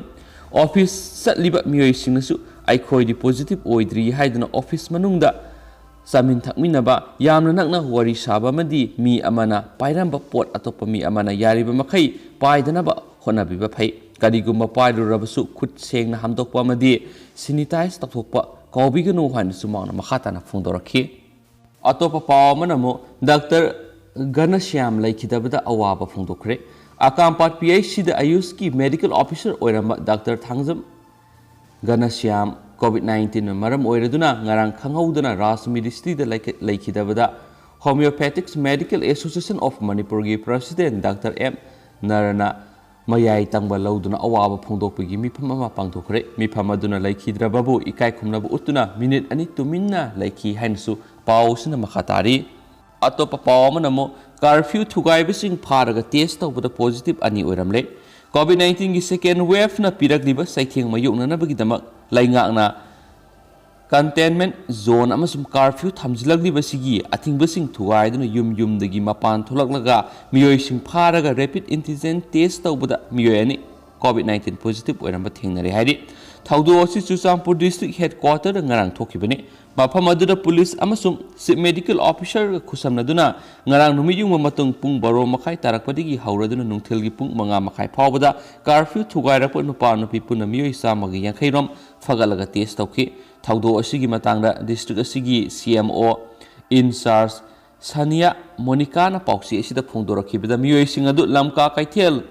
ꯑꯣꯐꯤꯁ ꯆꯠꯂꯤꯕ ꯃꯤꯑꯣꯏꯁꯤꯡꯅꯁꯨ ꯑꯩꯈꯣꯏꯗꯤ ꯄꯣꯖꯤꯇꯤꯚ ꯑꯣꯏꯗ꯭ꯔꯤ ꯍꯥꯏꯗꯨꯅ ꯑꯣꯐꯤꯁ ꯃꯅꯨꯡꯗ ꯆꯥꯃꯤꯟ ꯊꯛꯃꯤꯟꯅꯕ, ꯌꯥꯝꯅ ꯅꯛꯅ ꯋꯥꯔꯤ ꯁꯥꯕ ꯑꯃꯗꯤ ꯃꯤ ꯑꯃꯅ ꯄꯥꯏꯔꯝꯕ ꯄꯣꯠ ꯑꯇꯣꯞꯄ ꯃꯤ ꯑꯃꯅ ꯌꯥꯔꯤꯕ ꯃꯈꯩ ꯄꯥꯏꯗꯅꯕ ꯍꯣꯠꯅꯕꯤꯕ ꯐꯩ꯫ ꯀꯔꯤꯒꯨꯝꯕ ꯄꯥꯏꯔꯨꯔꯕꯁꯨ ꯈꯨꯠ ꯁꯦꯡꯅ ꯍꯥꯝꯗꯣꯛꯄ ꯑꯃꯗꯤ ꯁꯦꯅꯤꯇꯥꯏꯖ ꯇꯧꯊꯣꯛꯄ ꯀꯥꯎꯕꯤꯒꯅꯨ ꯍꯥꯏꯅꯁꯨ ꯃꯍꯥꯛꯅ ꯃꯈꯥ ꯇꯥꯅ ꯐꯣꯡꯗꯣꯔꯛꯈꯤ꯫ ꯑꯇꯣꯞꯄ ꯄꯥꯎ ꯑꯃꯅ ꯑꯃꯨꯛ ꯗꯥꯛꯇꯔ ꯘꯅꯁ꯭ꯌꯥꯝ ꯂꯩꯈꯤꯗꯕꯗ ꯑꯋꯥꯕ ꯐꯣꯡꯗꯣꯛꯈ꯭ꯔꯦ꯫ ꯑꯀꯥꯝꯄꯥꯠ ꯄꯤ ꯑꯩꯆ ꯁꯤꯗ ꯑꯌꯨꯁꯀꯤ ꯃꯦꯗꯤꯀꯦꯜ ꯑꯣꯐꯤꯁꯔ ꯑꯣꯏꯔꯝꯕ ꯗꯥꯛꯇꯔ ꯊꯥꯡꯖꯝ ꯘꯅꯁ꯭ꯌꯥꯝ ꯀꯣꯚꯤꯗ ꯅꯥꯏꯟꯇꯤꯟꯅ ꯃꯔꯝ ꯑꯣꯏꯔꯗꯨꯅ ꯉꯔꯥꯡ ꯈꯪꯍꯧꯗꯅ ꯔꯥꯖ ꯃꯤꯅꯤꯁꯇ꯭ꯔꯤꯗ ꯂꯩꯈ-, ꯂꯩꯈꯤꯗꯕꯗ Homeopathics Medical Association of ꯃꯅꯤꯄꯨꯔꯒꯤ ꯄ꯭ꯔꯁꯤꯗꯦꯟ ꯗꯥꯛꯇꯔ ꯑꯦꯝ ꯅꯔꯅ ꯃꯌꯥꯏ ꯇꯪꯕ ꯂꯧꯗꯨꯅ ꯑꯋꯥꯕ ꯐꯣꯡꯗꯣꯛꯄꯒꯤ ꯃꯤꯐꯝ ꯑꯃ ꯄꯥꯡꯊꯣꯛꯈ꯭ꯔꯦ꯫ ꯃꯤꯐꯝ ꯑꯗꯨꯅ ꯂꯩꯈꯤꯗ꯭ꯔꯕꯕꯨ ꯏꯀꯥꯏ ꯈꯨꯝꯅꯕ ꯎꯠꯇꯨꯅ ꯃꯤꯅꯤꯠ ꯑꯅꯤ ꯇꯨꯃꯤꯟꯅ ꯂꯩꯈꯤ ꯍꯥꯏꯅꯁꯨ ꯄꯥꯎ ꯑꯁꯤꯅ ꯃꯈꯥ ꯇꯥꯔꯤ꯫ ꯑꯇꯣꯞꯄ ꯄꯥꯎ ꯑꯃꯅ ꯑꯃꯨꯛ ꯀꯥꯔꯐ꯭ꯌꯨ ꯊꯨꯒꯥꯏꯕꯁꯤꯡ ꯐꯥꯔꯒ ꯇꯦꯁ ꯇꯧꯕꯗ ꯄꯣꯖꯤꯇꯤꯚ ꯑꯅꯤ ꯑꯣꯏꯔꯝꯂꯦ꯫ ꯀꯣꯚꯤꯗ ꯅꯥꯏꯟꯇꯤꯟꯒꯤ ꯁꯦꯀꯦꯟ ꯋꯦꯚꯅ ꯄꯤꯔꯛꯂꯤꯕ ꯆꯩꯊꯦꯡ ꯃꯥꯌꯣꯛꯅꯅꯕꯒꯤꯗꯃꯛ ꯂꯩꯉꯥꯛꯅ ꯀꯟꯇꯦꯟꯃꯦꯟꯠ ꯖꯣꯟ ꯑꯃꯁꯨꯡ ꯀꯥꯔꯐ꯭ꯌꯨ ꯊꯝꯖꯤꯜꯂꯛꯂꯤꯕꯁꯤꯒꯤ ꯑꯊꯤꯡꯕꯁꯤꯡ ꯊꯨꯒꯥꯏꯗꯨꯅ ꯌꯨꯝ ꯌꯨꯝꯗꯒꯤ ꯃꯄꯥꯟ ꯊꯣꯛꯂꯛꯂꯒ ꯃꯤꯑꯣꯏꯁꯤꯡ ꯐꯥꯔꯒ ꯔꯦꯄꯤꯗ ꯑꯦꯟꯇꯤꯖꯦꯟ ꯇꯦꯁ ꯇꯧꯕꯗ ꯃꯤꯑꯣꯏ ꯑꯅꯤ ꯀꯣꯚꯤꯗ ꯅꯥꯏꯟꯇꯤꯟ ꯄꯣꯖꯤꯇꯤꯚ ꯑꯣꯏꯔꯝꯕ ꯊꯦꯡꯅꯔꯦ ꯍꯥꯏꯔꯤ꯫ ꯊꯧꯗꯣꯛ ꯑꯁꯤ ꯆꯨꯔꯆꯥꯟꯄꯨꯔ ꯗꯤꯁꯇ꯭ꯔꯤꯛ ꯍꯦꯗꯀ꯭ꯋꯥꯇꯔꯗ ꯉꯔꯥꯡ ꯊꯣꯛꯈꯤꯕꯅꯤ꯫ ꯃꯐꯝ ꯑꯗꯨꯗ ꯄꯨꯂꯤꯁ ꯑꯃꯁꯨꯡ ꯆꯤꯐ ꯃꯦꯗꯤꯀꯦꯜ ꯑꯣꯐꯤꯁꯔꯒ ꯈꯨꯠꯁꯝꯅꯗꯨꯅ ꯉꯔꯥꯡ ꯅꯨꯃꯤꯠ ꯌꯨꯡꯕ ꯃꯇꯨꯡ ꯄꯨꯡ ꯕꯥꯔꯣ ꯃꯈꯥꯏ ꯇꯥꯔꯛꯄꯗꯒꯤ ꯍꯧꯔꯗꯨꯅ ꯅꯨꯡꯊꯤꯜꯒꯤ ꯄꯨꯡ ꯃꯉꯥ ꯃꯈꯥꯏ ꯐꯥꯎꯕꯗ ꯀꯥꯔꯐ꯭ꯌꯨ ꯊꯨꯒꯥꯏꯔꯛꯄ ꯅꯨꯄꯥ ꯅꯨꯄꯤ ꯄꯨꯟꯅ ꯃꯤꯑꯣꯏ ꯆꯥꯝꯃꯒ ꯌꯥꯡꯈꯩ ꯔꯣꯝ ꯐꯒꯠꯂꯒ ꯇꯦꯁ ꯇꯧꯈꯤ꯫ ꯊꯧꯗꯣꯛ ꯑꯁꯤꯒꯤ ꯃꯇꯥꯡꯗ ꯗꯤꯁꯇ꯭ꯔꯤꯛ ꯑꯁꯤꯒꯤ ꯁꯤ ꯑꯦꯝ ꯑꯣ ꯏꯟꯆꯥꯔꯖ ꯁꯥꯅꯤꯌꯥ ꯃꯣꯅꯤꯀꯥꯅ ꯄꯥꯎꯆꯦ ꯑꯁꯤꯗ ꯐꯣꯡꯗꯣꯔꯛꯈꯤꯕꯗ ꯃꯤꯑꯣꯏꯁꯤꯡ ꯑꯗꯨ ꯂꯝꯀꯥ ꯀꯩꯊꯦꯜ,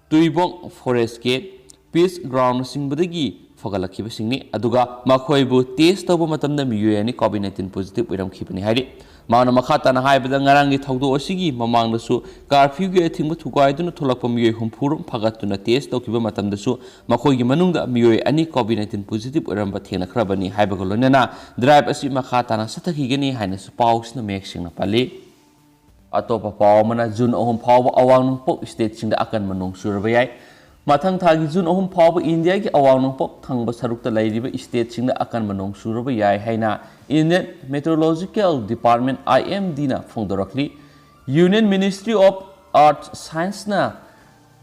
ꯇꯨꯏꯕꯣꯡ ꯐꯣꯔꯦꯁ ꯒꯦꯠ, ꯄꯤꯁ ꯒ꯭ꯔꯥꯎꯟꯅꯆꯤꯡꯕꯗꯒꯤ ꯐꯒꯠꯂꯛꯈꯤꯕꯁꯤꯡꯅꯤ꯫ ꯑꯗꯨꯒ ꯃꯈꯣꯏꯕꯨ ꯇꯦꯁ ꯇꯧꯕ ꯃꯇꯝꯗ ꯃꯤꯑꯣꯏ ꯑꯅꯤ ꯀꯣꯚꯤꯗ ꯅꯥꯏꯟꯇꯤꯟ ꯄꯣꯖꯤꯇꯤꯚ ꯑꯣꯏꯔꯝꯈꯤꯕꯅꯤ ꯍꯥꯏꯔꯤ꯫ ꯃꯍꯥꯛꯅ ꯃꯈꯥ ꯇꯥꯅ ꯍꯥꯏꯕꯗ, ꯉꯔꯥꯡꯒꯤ ꯊꯧꯗꯣꯛ ꯑꯁꯤꯒꯤ ꯃꯃꯥꯡꯗꯁꯨ ꯀꯥꯔꯐ꯭ꯌꯨꯒꯤ ꯑꯊꯤꯡꯕ ꯊꯨꯒꯥꯏꯗꯨꯅ ꯊꯣꯛꯂꯛꯄ ꯃꯤꯑꯣꯏ ꯍꯨꯝꯐꯨ ꯔꯣꯝ ꯐꯥꯒꯠꯇꯨꯅ ꯇꯦꯁ ꯇꯧꯈꯤꯕ ꯃꯇꯝꯗꯁꯨ ꯃꯈꯣꯏꯒꯤ ꯃꯅꯨꯡꯗ ꯃꯤꯑꯣꯏ ꯑꯅꯤ ꯀꯣꯚꯤꯗ ꯅꯥꯏꯟꯇꯤꯟ ꯄꯣꯖꯤꯇꯤꯚ ꯑꯣꯏꯔꯝꯕ ꯊꯦꯡꯅꯈ꯭ꯔꯕꯅꯤ ꯍꯥꯏꯕꯒ ꯂꯣꯏꯅꯅ ꯗ꯭ꯔꯥꯏꯚ ꯑꯁꯤ ꯃꯈꯥ ꯇꯥꯅ ꯆꯠꯊꯈꯤꯒꯅꯤ ꯍꯥꯏꯅꯁꯨ ꯄꯥꯎꯁꯤꯅ ꯃꯌꯦꯛ ꯁꯦꯡꯅ ꯄꯜꯂꯤ꯫ ꯑꯇꯣꯞꯄ ꯄꯥꯎ ꯑꯃꯅ, ꯖꯨꯟ ꯑꯍꯨꯝ ꯐꯥꯎꯕ ꯑꯋꯥꯡ ꯅꯣꯡꯄꯣꯛ ꯁ꯭ꯇꯦꯠꯁꯤꯡꯗ ꯑꯀꯟꯕ ꯅꯣꯡ ꯆꯨꯔꯕ ꯌꯥꯏ꯫ ꯃꯊꯪ ꯊꯥꯒꯤ ꯖꯨꯟ ꯑꯍꯨꯝ ꯐꯥꯎꯕ ꯏꯟꯗꯤꯌꯥꯒꯤ ꯑꯋꯥꯡ ꯅꯣꯡꯄꯣꯛ ꯊꯪꯕ ꯁꯔꯨꯛꯇ ꯂꯩꯔꯤꯕ ꯁ꯭ꯇꯦꯠꯁꯤꯡꯗ ꯑꯀꯟꯕ ꯅꯣꯡ ꯆꯨꯔꯕ ꯌꯥꯏ ꯍꯥꯏꯅ Indian Meteorological Department, I M D ꯅ ꯐꯣꯡꯗꯣꯔꯛꯂꯤ꯫ Union Ministry of Earth Science ꯅ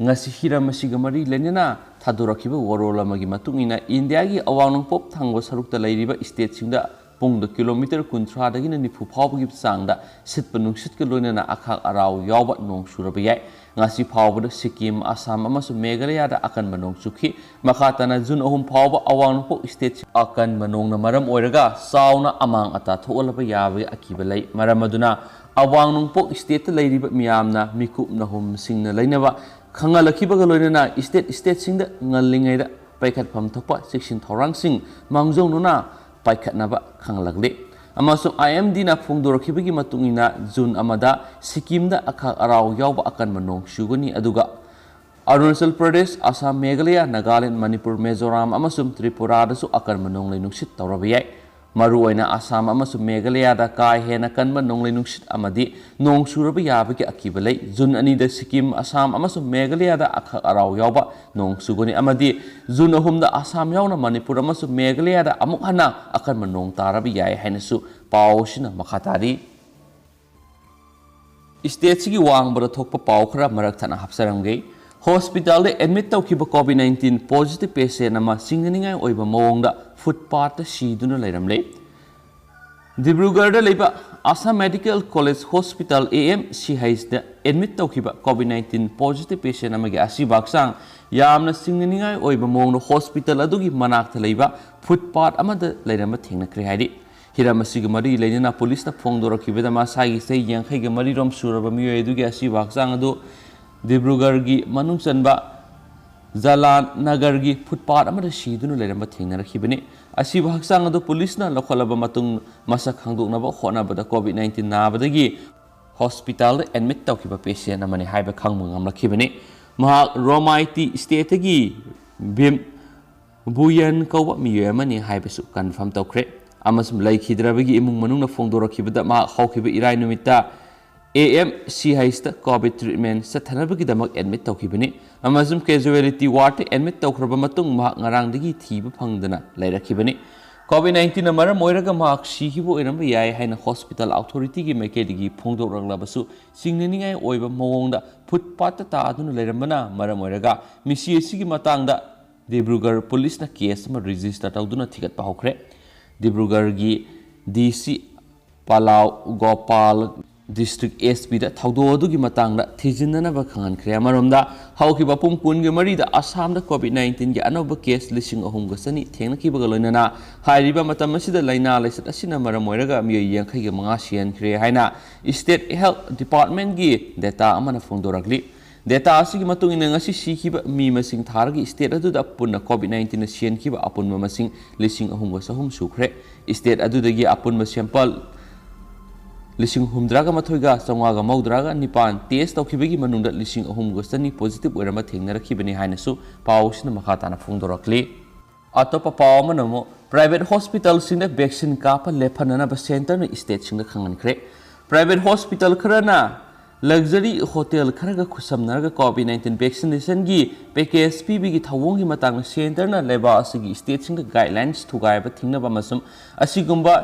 ꯉꯁꯤ ꯍꯤꯔꯝ ꯑꯁꯤꯒ ꯃꯔꯤ ꯂꯩꯅꯅ ꯊꯥꯗꯣꯔꯛꯈꯤꯕ ꯋꯥꯔꯣꯜ ꯑꯃꯒꯤ ꯃꯇꯨꯡ ꯏꯟꯅ, ꯏꯟꯗꯤꯌꯥꯒꯤ ꯑꯋꯥꯡ ꯅꯣꯡꯄꯣꯛ ꯊꯪꯕ ꯁꯔꯨꯛꯇ ꯂꯩꯔꯤꯕ ꯁ꯭ꯇꯦꯠꯁꯤꯡꯗ ꯄꯨꯡꯗ ꯀꯤꯂꯣꯃꯤꯇꯔ ꯀꯨꯟꯊ꯭ꯔꯥꯗꯒꯤꯅ ꯅꯤꯐꯨ ꯐꯥꯎꯕꯒꯤ ꯆꯥꯡꯗ ꯁꯤꯠꯄ ꯅꯨꯡꯁꯤꯠꯀ ꯂꯣꯏꯅꯅ ꯑꯈꯥꯛ ꯑꯔꯥꯎ ꯌꯥꯎꯕ ꯅꯣꯡ ꯆꯨꯔꯕ ꯌꯥꯏ꯫ ꯉꯁꯤ ꯐꯥꯎꯕꯗ ꯁꯤꯛꯀꯤꯝ, ꯑꯁꯥꯝ ꯑꯃꯁꯨꯡ ꯃꯦꯘꯥꯂꯌꯥꯗ ꯑꯀꯟꯕ ꯅꯣꯡ ꯆꯨꯈꯤ꯫ ꯃꯈꯥ ꯇꯥꯅ ꯖꯨꯟ ꯑꯍꯨꯝ ꯐꯥꯎꯕ ꯑꯋꯥꯡ ꯅꯣꯡꯄꯣꯛ ꯁ꯭ꯇꯦꯠꯁꯤꯡ ꯑꯀꯟꯕ ꯅꯣꯡꯅ ꯃꯔꯝ ꯑꯣꯏꯔꯒ ꯆꯥꯎꯅ ꯑꯃꯥꯡ ꯑꯇꯥ ꯊꯣꯛꯍꯜꯂꯕ ꯌꯥꯕꯒꯤ ꯑꯀꯤꯕ ꯂꯩ꯫ ꯃꯔꯝ ꯑꯗꯨꯅ ꯑꯋꯥꯡ ꯅꯣꯡꯄꯣꯛ ꯁ꯭ꯇꯦꯠꯇ ꯂꯩꯔꯤꯕ ꯃꯤꯌꯥꯝꯅ ꯃꯤꯀꯨꯞ ꯅꯍꯨꯝꯁꯤꯡꯅ ꯂꯩꯅꯕ ꯈꯪꯍꯜꯂꯛꯈꯤꯕꯒ ꯂꯣꯏꯅꯅ ꯁ꯭ꯇꯦꯠ ꯁ꯭ꯇꯦꯠꯁꯤꯡꯗ ꯉꯜꯂꯤꯉꯩꯗ ꯄꯥꯏꯈꯠꯐꯝ ꯊꯣꯛꯄ ꯆꯦꯛꯁꯤꯟ ꯊꯧꯔꯥꯡꯁꯤꯡ ꯃꯥꯡꯖꯧꯅꯅ ꯄꯥꯏꯈꯠꯅꯕ ꯈꯪꯍꯜꯂꯛꯂꯤ꯫ ꯑꯃꯁꯨꯡ I M D ꯅ ꯐꯣꯡꯗꯣꯔꯛꯈꯤꯕꯒꯤ ꯃꯇꯨꯡ ꯏꯟꯅ, ꯖꯨꯟ ꯑꯃꯗ ꯁꯤꯛꯀꯤꯝꯗ ꯑꯈꯥꯛ ꯑꯔꯥꯎ ꯌꯥꯎꯕ ꯑꯀꯟꯕ ꯅꯣꯡ ꯆꯨꯒꯅꯤ, ꯑꯗꯨꯒ ꯑꯔꯨꯅꯥꯆꯜ ꯄ꯭ꯔꯗꯦꯁ, ꯑꯁꯥꯝ, ꯃꯦꯘꯥꯂꯌꯥ, ꯅꯥꯒꯥꯂꯦꯟ, ꯃꯅꯤꯄꯨꯔ, ꯃꯤꯖꯣꯔꯥꯝ ꯑꯃꯁꯨꯡ ꯇ꯭ꯔꯤꯄꯨꯔꯥꯗꯁꯨ ꯑꯀꯟꯕ ꯅꯣꯡꯂꯩ ꯅꯨꯡꯁꯤꯠ ꯇꯧꯔꯕ ꯌꯥꯏ꯫ ꯃꯔꯨꯑꯣꯏꯅ ꯑꯁꯥꯝ ꯑꯃꯁꯨꯡ ꯃꯦꯘꯥꯂꯌꯥꯗ ꯀꯥ ꯍꯦꯟꯅ ꯀꯟꯕ ꯅꯣꯡꯂꯩ ꯅꯨꯡꯁꯤꯠ ꯑꯃꯗꯤ ꯅꯣꯡ ꯆꯨꯔꯕ ꯌꯥꯕꯒꯤ ꯑꯀꯤꯕ ꯂꯩ꯫ ꯖꯨꯟ ꯑꯅꯤꯗ ꯁꯤꯛꯀꯤꯝ, ꯑꯁꯥꯝ ꯑꯃꯁꯨꯡ ꯃꯦꯘꯥꯂꯌꯥꯗ ꯑꯈꯥꯛ ꯑꯔꯥꯎ ꯌꯥꯎꯕ ꯅꯣꯡ ꯆꯨꯒꯅꯤ ꯑꯃꯗꯤ ꯖꯨꯟ ꯑꯍꯨꯝꯗ ꯑꯁꯥꯝ ꯌꯥꯎꯅ ꯃꯅꯤꯄꯨꯔ ꯑꯃꯁꯨꯡ ꯃꯦꯘꯥꯂꯌꯥꯗ ꯑꯃꯨꯛ ꯍꯟꯅ ꯑꯀꯟꯕ ꯅꯣꯡ ꯇꯥꯔꯕ ꯌꯥꯏ ꯍꯥꯏꯅꯁꯨ ꯄꯥꯎ ꯑꯁꯤꯅ ꯃꯈꯥ ꯇꯥꯔꯤ꯫ ꯁ꯭ꯇꯦꯠꯁꯤꯒꯤ ꯋꯥꯡꯃꯗ ꯊꯣꯛꯄ ꯄꯥꯎ ꯈꯔ ꯃꯔꯛ ꯊꯠꯅ ꯍꯥꯞꯆꯔꯝꯒꯦ꯫ ꯍꯣꯁꯄꯤꯇꯥꯜꯗ ꯑꯦꯗꯃꯤꯠ ꯇꯧꯈꯤꯕ ꯀꯣꯚꯤꯗ ꯅꯥꯏꯟꯇꯤꯟ ꯄꯣꯖꯤꯇꯤꯚ ꯄꯦꯁꯦꯟ ꯑꯃ ꯆꯤꯡꯅꯅꯤꯡꯉꯥꯏ ꯑꯣꯏꯕ ꯃꯑꯣꯡꯗ ꯐꯨꯠꯄꯥꯠꯇ ꯁꯤꯗꯨꯅ ꯂꯩꯔꯝꯂꯦ꯫ ꯗꯤꯕ꯭ꯔꯨꯒꯔꯗ ꯂꯩꯕ Assam medical college hospital, A M C H the admit ꯇꯧꯈꯤꯕ ꯀꯣꯚꯤꯗ ꯅꯥꯏꯟꯇꯤꯟ ꯄꯣꯖꯤꯇꯤꯚ ꯄꯦꯁꯦꯟ ꯑꯃꯒꯤ ꯑꯁꯤꯕ ꯍꯛꯆꯥꯡ ꯌꯥꯝꯅ ꯆꯤꯡꯅꯅꯤꯡꯉꯥꯏ ꯑꯣꯏꯕ ꯃꯑꯣꯡꯗ ꯍꯣꯁꯄꯤꯇꯥꯜ ꯑꯗꯨꯒꯤ ꯃꯅꯥꯛꯇ ꯂꯩꯕ ꯐꯨꯠꯄꯥꯠ ꯑꯃꯗ ꯂꯩꯔꯝꯕ ꯊꯦꯡꯅꯈ꯭ꯔꯦ ꯍꯥꯏꯔꯤ꯫ ꯍꯤꯔꯝ ꯑꯁꯤꯒ ꯃꯔꯤ ꯂꯩꯅꯅ ꯄꯨꯂꯤꯁꯅ ꯐꯣꯡꯗꯣꯔꯛꯈꯤꯕꯗ, ꯃꯁꯥꯒꯤ ꯆꯍꯤ ꯌꯥꯡꯈꯩꯒ ꯃꯔꯤ ꯔꯣꯝ ꯁꯨꯔꯕ ꯃꯤꯑꯣꯏ ꯑꯗꯨꯒꯤ ꯑꯁꯤꯕ ꯍꯛꯆꯥꯡ ꯑꯗꯨ ꯗꯤꯕ꯭ꯔꯨꯒꯔꯒꯤ ꯃꯅꯨꯡ ꯆꯟꯕ ꯖꯂꯥꯟ ꯅꯒꯔꯒꯤ ꯐꯨꯠꯄꯥꯠ ꯑꯃꯗ ꯁꯤꯗꯨꯅ ꯂꯩꯔꯝꯕ ꯊꯦꯡꯅꯔꯛꯈꯤꯕꯅꯤ꯫ ꯑꯁꯤꯕ ꯍꯛꯆꯥꯡ ꯑꯗꯨ ꯄꯨꯂꯤꯁꯅ ꯂꯧꯈꯠꯂꯕ ꯃꯇꯨꯡ ꯃꯁꯛ ꯈꯪꯗꯣꯛꯅꯕ ꯍꯣꯠꯅꯕꯗ ꯀꯣꯚꯤꯗ ꯅꯥꯏꯟꯇꯤꯟ ꯅꯥꯕꯗꯒꯤ ꯍꯣꯁꯄꯤꯇꯥꯜꯗ ꯑꯦꯗꯃꯤꯠ ꯇꯧꯈꯤꯕ ꯄꯦꯁꯦꯟ ꯑꯃꯅꯤ ꯍꯥꯏꯕ ꯈꯪꯕ ꯉꯝꯂꯛꯈꯤꯕꯅꯤ꯫ ꯃꯍꯥꯛ ꯔꯣꯃꯥꯏꯇꯤ ꯁ꯭ꯇꯦꯠꯇꯒꯤ ꯚꯤꯝ ꯕꯨꯌꯟ ꯀꯧꯕ ꯃꯤꯑꯣꯏ ꯑꯃꯅꯤ ꯍꯥꯏꯕꯁꯨ ꯀꯟꯐꯥꯔꯝ ꯇꯧꯈ꯭ꯔꯦ꯫ ꯑꯃꯁꯨꯡ ꯂꯩꯈꯤꯗ꯭ꯔꯕꯒꯤ ꯏꯃꯨꯡ ꯃꯅꯨꯡꯅ ꯐꯣꯡꯗꯣꯔꯛꯈꯤꯕꯗ ꯃꯍꯥꯛ ꯍꯧꯈꯤꯕ ꯏꯔꯥꯏ ꯅꯨꯃꯤꯠꯇ ꯑꯦ ꯑꯦꯝ ꯁꯤ ꯍꯩꯆꯇ ꯀꯣꯚꯤꯗ ꯇ꯭ꯔꯤꯠꯃꯦꯟ ꯆꯠꯊꯅꯕꯒꯤꯗꯃꯛ ꯑꯦꯗꯃꯤꯠ ꯇꯧꯈꯤꯕꯅꯤ꯫ ꯑꯃꯁꯨꯡ ꯀꯦꯖꯨꯋꯦꯂꯤꯇꯤ ꯋꯥꯔꯗꯇ ꯑꯦꯗꯃꯤꯠ ꯇꯧꯈ꯭ꯔꯕ ꯃꯇꯨꯡ ꯃꯍꯥꯛ ꯉꯔꯥꯡꯗꯒꯤ ꯊꯤꯕ ꯐꯪꯗꯅ ꯂꯩꯔꯛꯈꯤꯕꯅꯤ꯫ ꯀꯣꯚꯤꯗ ꯅꯥꯏꯟꯇꯤꯟꯅ ꯃꯔꯝ ꯑꯣꯏꯔꯒ ꯃꯍꯥꯛ ꯁꯤꯈꯤꯕ ꯑꯣꯏꯔꯝꯕ ꯌꯥꯏ ꯍꯥꯏꯅ ꯍꯣꯁꯄꯤꯇꯥꯜ ꯑꯣꯊꯣꯔꯤꯇꯤꯒꯤ ꯃꯥꯏꯀꯩꯗꯒꯤ ꯐꯣꯡꯗꯣꯔꯛꯂꯕꯁꯨ, ꯆꯤꯡꯅꯅꯤꯡꯉꯥꯏ ꯑꯣꯏꯕ ꯃꯑꯣꯡꯗ ꯐꯨꯠꯄꯥꯠꯇ ꯇꯥꯗꯨꯅ ꯂꯩꯔꯝꯕꯅ ꯃꯔꯝ ꯑꯣꯏꯔꯒ ꯃꯤꯁꯤ ꯑꯁꯤꯒꯤ ꯃꯇꯥꯡꯗ ꯗꯤꯕ꯭ꯔꯨꯒꯔ ꯄꯨꯂꯤꯁꯅ ꯀꯦꯁ ꯑꯃ ꯔꯦꯖꯤꯁꯇꯔ ꯇꯧꯗꯨꯅ ꯊꯤꯒꯠꯄ ꯍꯧꯈ꯭ꯔꯦ꯫ ꯗꯤꯕ꯭ꯔꯨꯒꯔꯒꯤ ꯗꯤ ꯁꯤ ꯄꯥꯂꯥꯎ ꯒꯣꯄꯥꯜ ꯗꯤꯁꯇ꯭ꯔꯤꯛ ꯑꯦꯁ ꯄꯤꯗ ꯊꯧꯗꯣꯛ ꯑꯗꯨꯒꯤ ꯃꯇꯥꯡꯗ ꯊꯤꯖꯤꯟꯅꯅꯕ ꯈꯪꯍꯟꯈ꯭ꯔꯦ꯫ ꯑꯃꯔꯣꯝꯗ, ꯍꯧꯈꯤꯕ ꯄꯨꯡ ꯀꯨꯟꯒ ꯃꯔꯤꯗ ꯑꯁꯥꯝꯗ ꯀꯣꯚꯤꯗ ꯅꯥꯏꯟꯇꯤꯟꯒꯤ ꯑꯅꯧꯕ ꯀꯦꯁ ꯂꯤꯁꯤꯡ ꯑꯍꯨꯝꯒ ꯆꯅꯤ ꯊꯦꯡꯅꯈꯤꯕꯒ ꯂꯣꯏꯅꯅ ꯍꯥꯏꯔꯤꯕ ꯃꯇꯝ ꯑꯁꯤꯗ ꯂꯥꯏꯅꯥ ꯂꯥꯏꯆꯠ ꯑꯁꯤꯅ ꯃꯔꯝ ꯑꯣꯏꯔꯒ ꯃꯤꯑꯣꯏ ꯌꯥꯡꯈꯩꯒ ꯃꯉꯥ ꯁꯤꯍꯟꯈ꯭ꯔꯦ ꯍꯥꯏꯅ ꯁ꯭ꯇꯦꯠ ꯍꯦꯜꯊ ꯗꯤꯄꯥꯔꯠꯃꯦꯟꯒꯤ ꯗꯦꯇꯥ ꯑꯃꯅ ꯐꯣꯡꯗꯣꯔꯛꯂꯤ꯫ ꯗꯦꯇꯥ ꯑꯁꯤꯒꯤ ꯃꯇꯨꯡ ꯏꯟꯅ, ꯉꯁꯤ ꯁꯤꯈꯤꯕ ꯃꯤ ꯃꯁꯤꯡ ꯊꯥꯔꯒ ꯁ꯭ꯇꯦꯠ ꯑꯗꯨꯗ ꯄꯨꯟꯅ ꯀꯣꯚꯤꯗ ꯅꯥꯏꯟꯇꯤꯟꯅ ꯁꯤꯍꯟꯈꯤꯕ ꯑꯄꯨꯟꯕ ꯃꯁꯤꯡ ꯂꯤꯁꯤꯡ ꯑꯍꯨꯝꯒ ꯆꯍꯨꯝ ꯁꯨꯈ꯭ꯔꯦ꯫ ꯁ꯭ꯇꯦꯠ ꯑꯗꯨꯗꯒꯤ ꯑꯄꯨꯟꯕ ꯁꯦꯝꯄꯜ ꯂꯤꯁꯤꯡ ꯍꯨꯝꯗ꯭ꯔꯥꯒ ꯃꯥꯊꯣꯏꯒ ꯆꯥꯝꯃꯉꯥꯒ ꯃꯧꯗ꯭ꯔꯥꯒ ꯅꯤꯄꯥꯟ ꯇꯦꯁ ꯇꯧꯈꯤꯕꯒꯤ ꯃꯅꯨꯡꯗ ꯂꯤꯁꯤꯡ ꯑꯍꯨꯝꯒ ꯆꯅꯤ ꯄꯣꯖꯤꯇꯤꯚ ꯑꯣꯏꯔꯝꯕ ꯊꯦꯡꯅꯔꯛꯈꯤꯕꯅꯤ ꯍꯥꯏꯅꯁꯨ ꯄꯥꯎ ꯑꯁꯤꯅ ꯃꯈꯥ ꯇꯥꯅ ꯐꯣꯡꯗꯣꯔꯛꯂꯤ꯫ ꯑꯇꯣꯞꯄ ꯄꯥꯎ ꯑꯃꯅ ꯑꯃꯨꯛ ꯄ꯭ꯔꯥꯏꯚꯦꯠ ꯍꯣꯁꯄꯤꯇꯥꯜꯁꯤꯡꯗ ꯚꯦꯛꯁꯤꯟ ꯀꯥꯞꯄ ꯂꯦꯞꯍꯟꯅꯅꯕ ꯁꯦꯟꯇꯔꯅ ꯁ꯭ꯇꯦꯠꯁꯤꯡꯗ ꯈꯪꯍꯟꯈ꯭ꯔꯦ꯫ ꯄ꯭ꯔꯥꯏꯚꯦꯠ ꯍꯣꯁꯄꯤꯇꯥꯜ ꯈꯔꯅ ꯂꯛꯖꯔꯤ ꯍꯣꯇꯦꯜ ꯈꯔꯒ ꯈꯨꯠꯁꯝꯅꯔꯒ ꯀꯣꯚꯤꯗ ꯅꯥꯏꯟꯇꯤꯟ ꯚꯦꯛꯁꯤꯅꯦꯁꯟꯒꯤ ꯄꯦꯀꯦꯖ ꯄꯤꯕꯒꯤ ꯊꯧꯑꯣꯡꯒꯤ ꯃꯇꯥꯡꯗ ꯁꯦꯟꯇꯔꯅ ꯂꯩꯕꯥꯛ ꯑꯁꯤꯒꯤ ꯁ꯭ꯇꯦꯠꯁꯤꯡꯗ ꯒꯥꯏꯗꯂꯥꯏꯟꯁ ꯊꯨꯒꯥꯏꯕ ꯊꯤꯡꯅꯕ ꯑꯃꯁꯨꯡ ꯑꯁꯤꯒꯨꯝꯕ